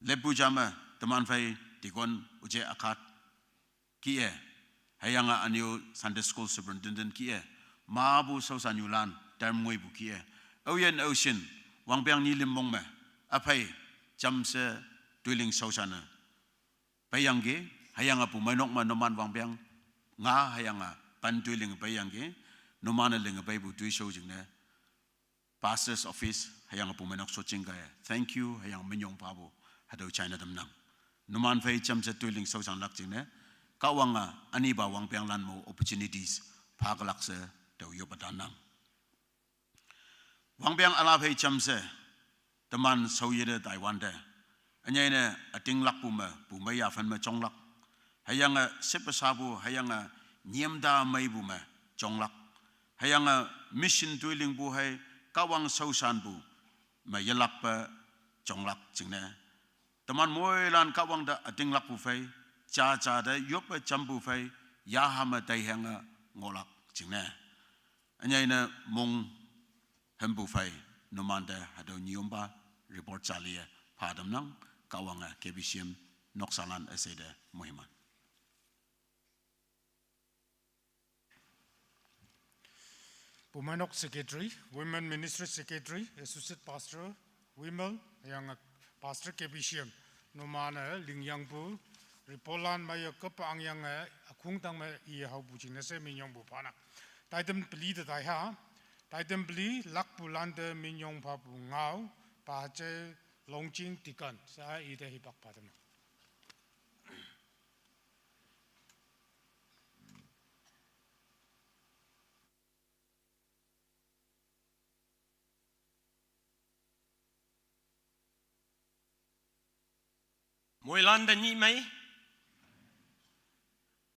leppu ja me teman phei deacon üje akhat kih-e, hüyange ünyu Sunday School Superintendent kih-e, mapu shaoshannyulan term ngoipu kih-e, aoyin aoshin, wangpeng nyilim mong me, üphei jamshe toiling shaoshanne peiyangki, hüyange pumeinok me numan wangpeng nga hüyange pen toiling peiyangki, numan-e linge peipu toishao jingne Pastor's Office hüyange pumeinok shotjing kaiye thank you hüyange minyong phapu hatüo china tamnang. Numan phei jamshe toiling shaoshanlak jingne Kahwange ünipa wangpenglan mo opportunities phaklak she tüo yoppe tannang. Wangpeng üla phei jamshe, teman shaoyite taiwante, ünyei ne ütinglakpu me pumei yaphan me jonglak, hüyange shippe shapu, hüyange nyimta meipu me jonglak, hüyange mission toilingpu hei Kahwang shaoshanpu me yelakpe jonglak jingne, teman moilan Kahwang te ütinglakpu phei, jaja te yoppe jampu phei, yaha me taihange ngohlak jingne, ünyei ne mong hempu phei, numante hatüo nyiyompa report jaliye pha tamnang. Kahwange K B C M noksalan üsheite moiman. Pumeinok Secretary, Women Ministry Secretary, Associate Pastor, Women, hüyange Pastor K B C M, numan-e lingyangpu report lan meiye kepa angyange ükhong tang me iye haopu jingne she minyongpu phanang. Taitam peli te taiha, taitam peli lakpulante minyong phapu ngao, Paje Longjing deacon, sa ite hipak pha tamnang. Moilante nyih mei,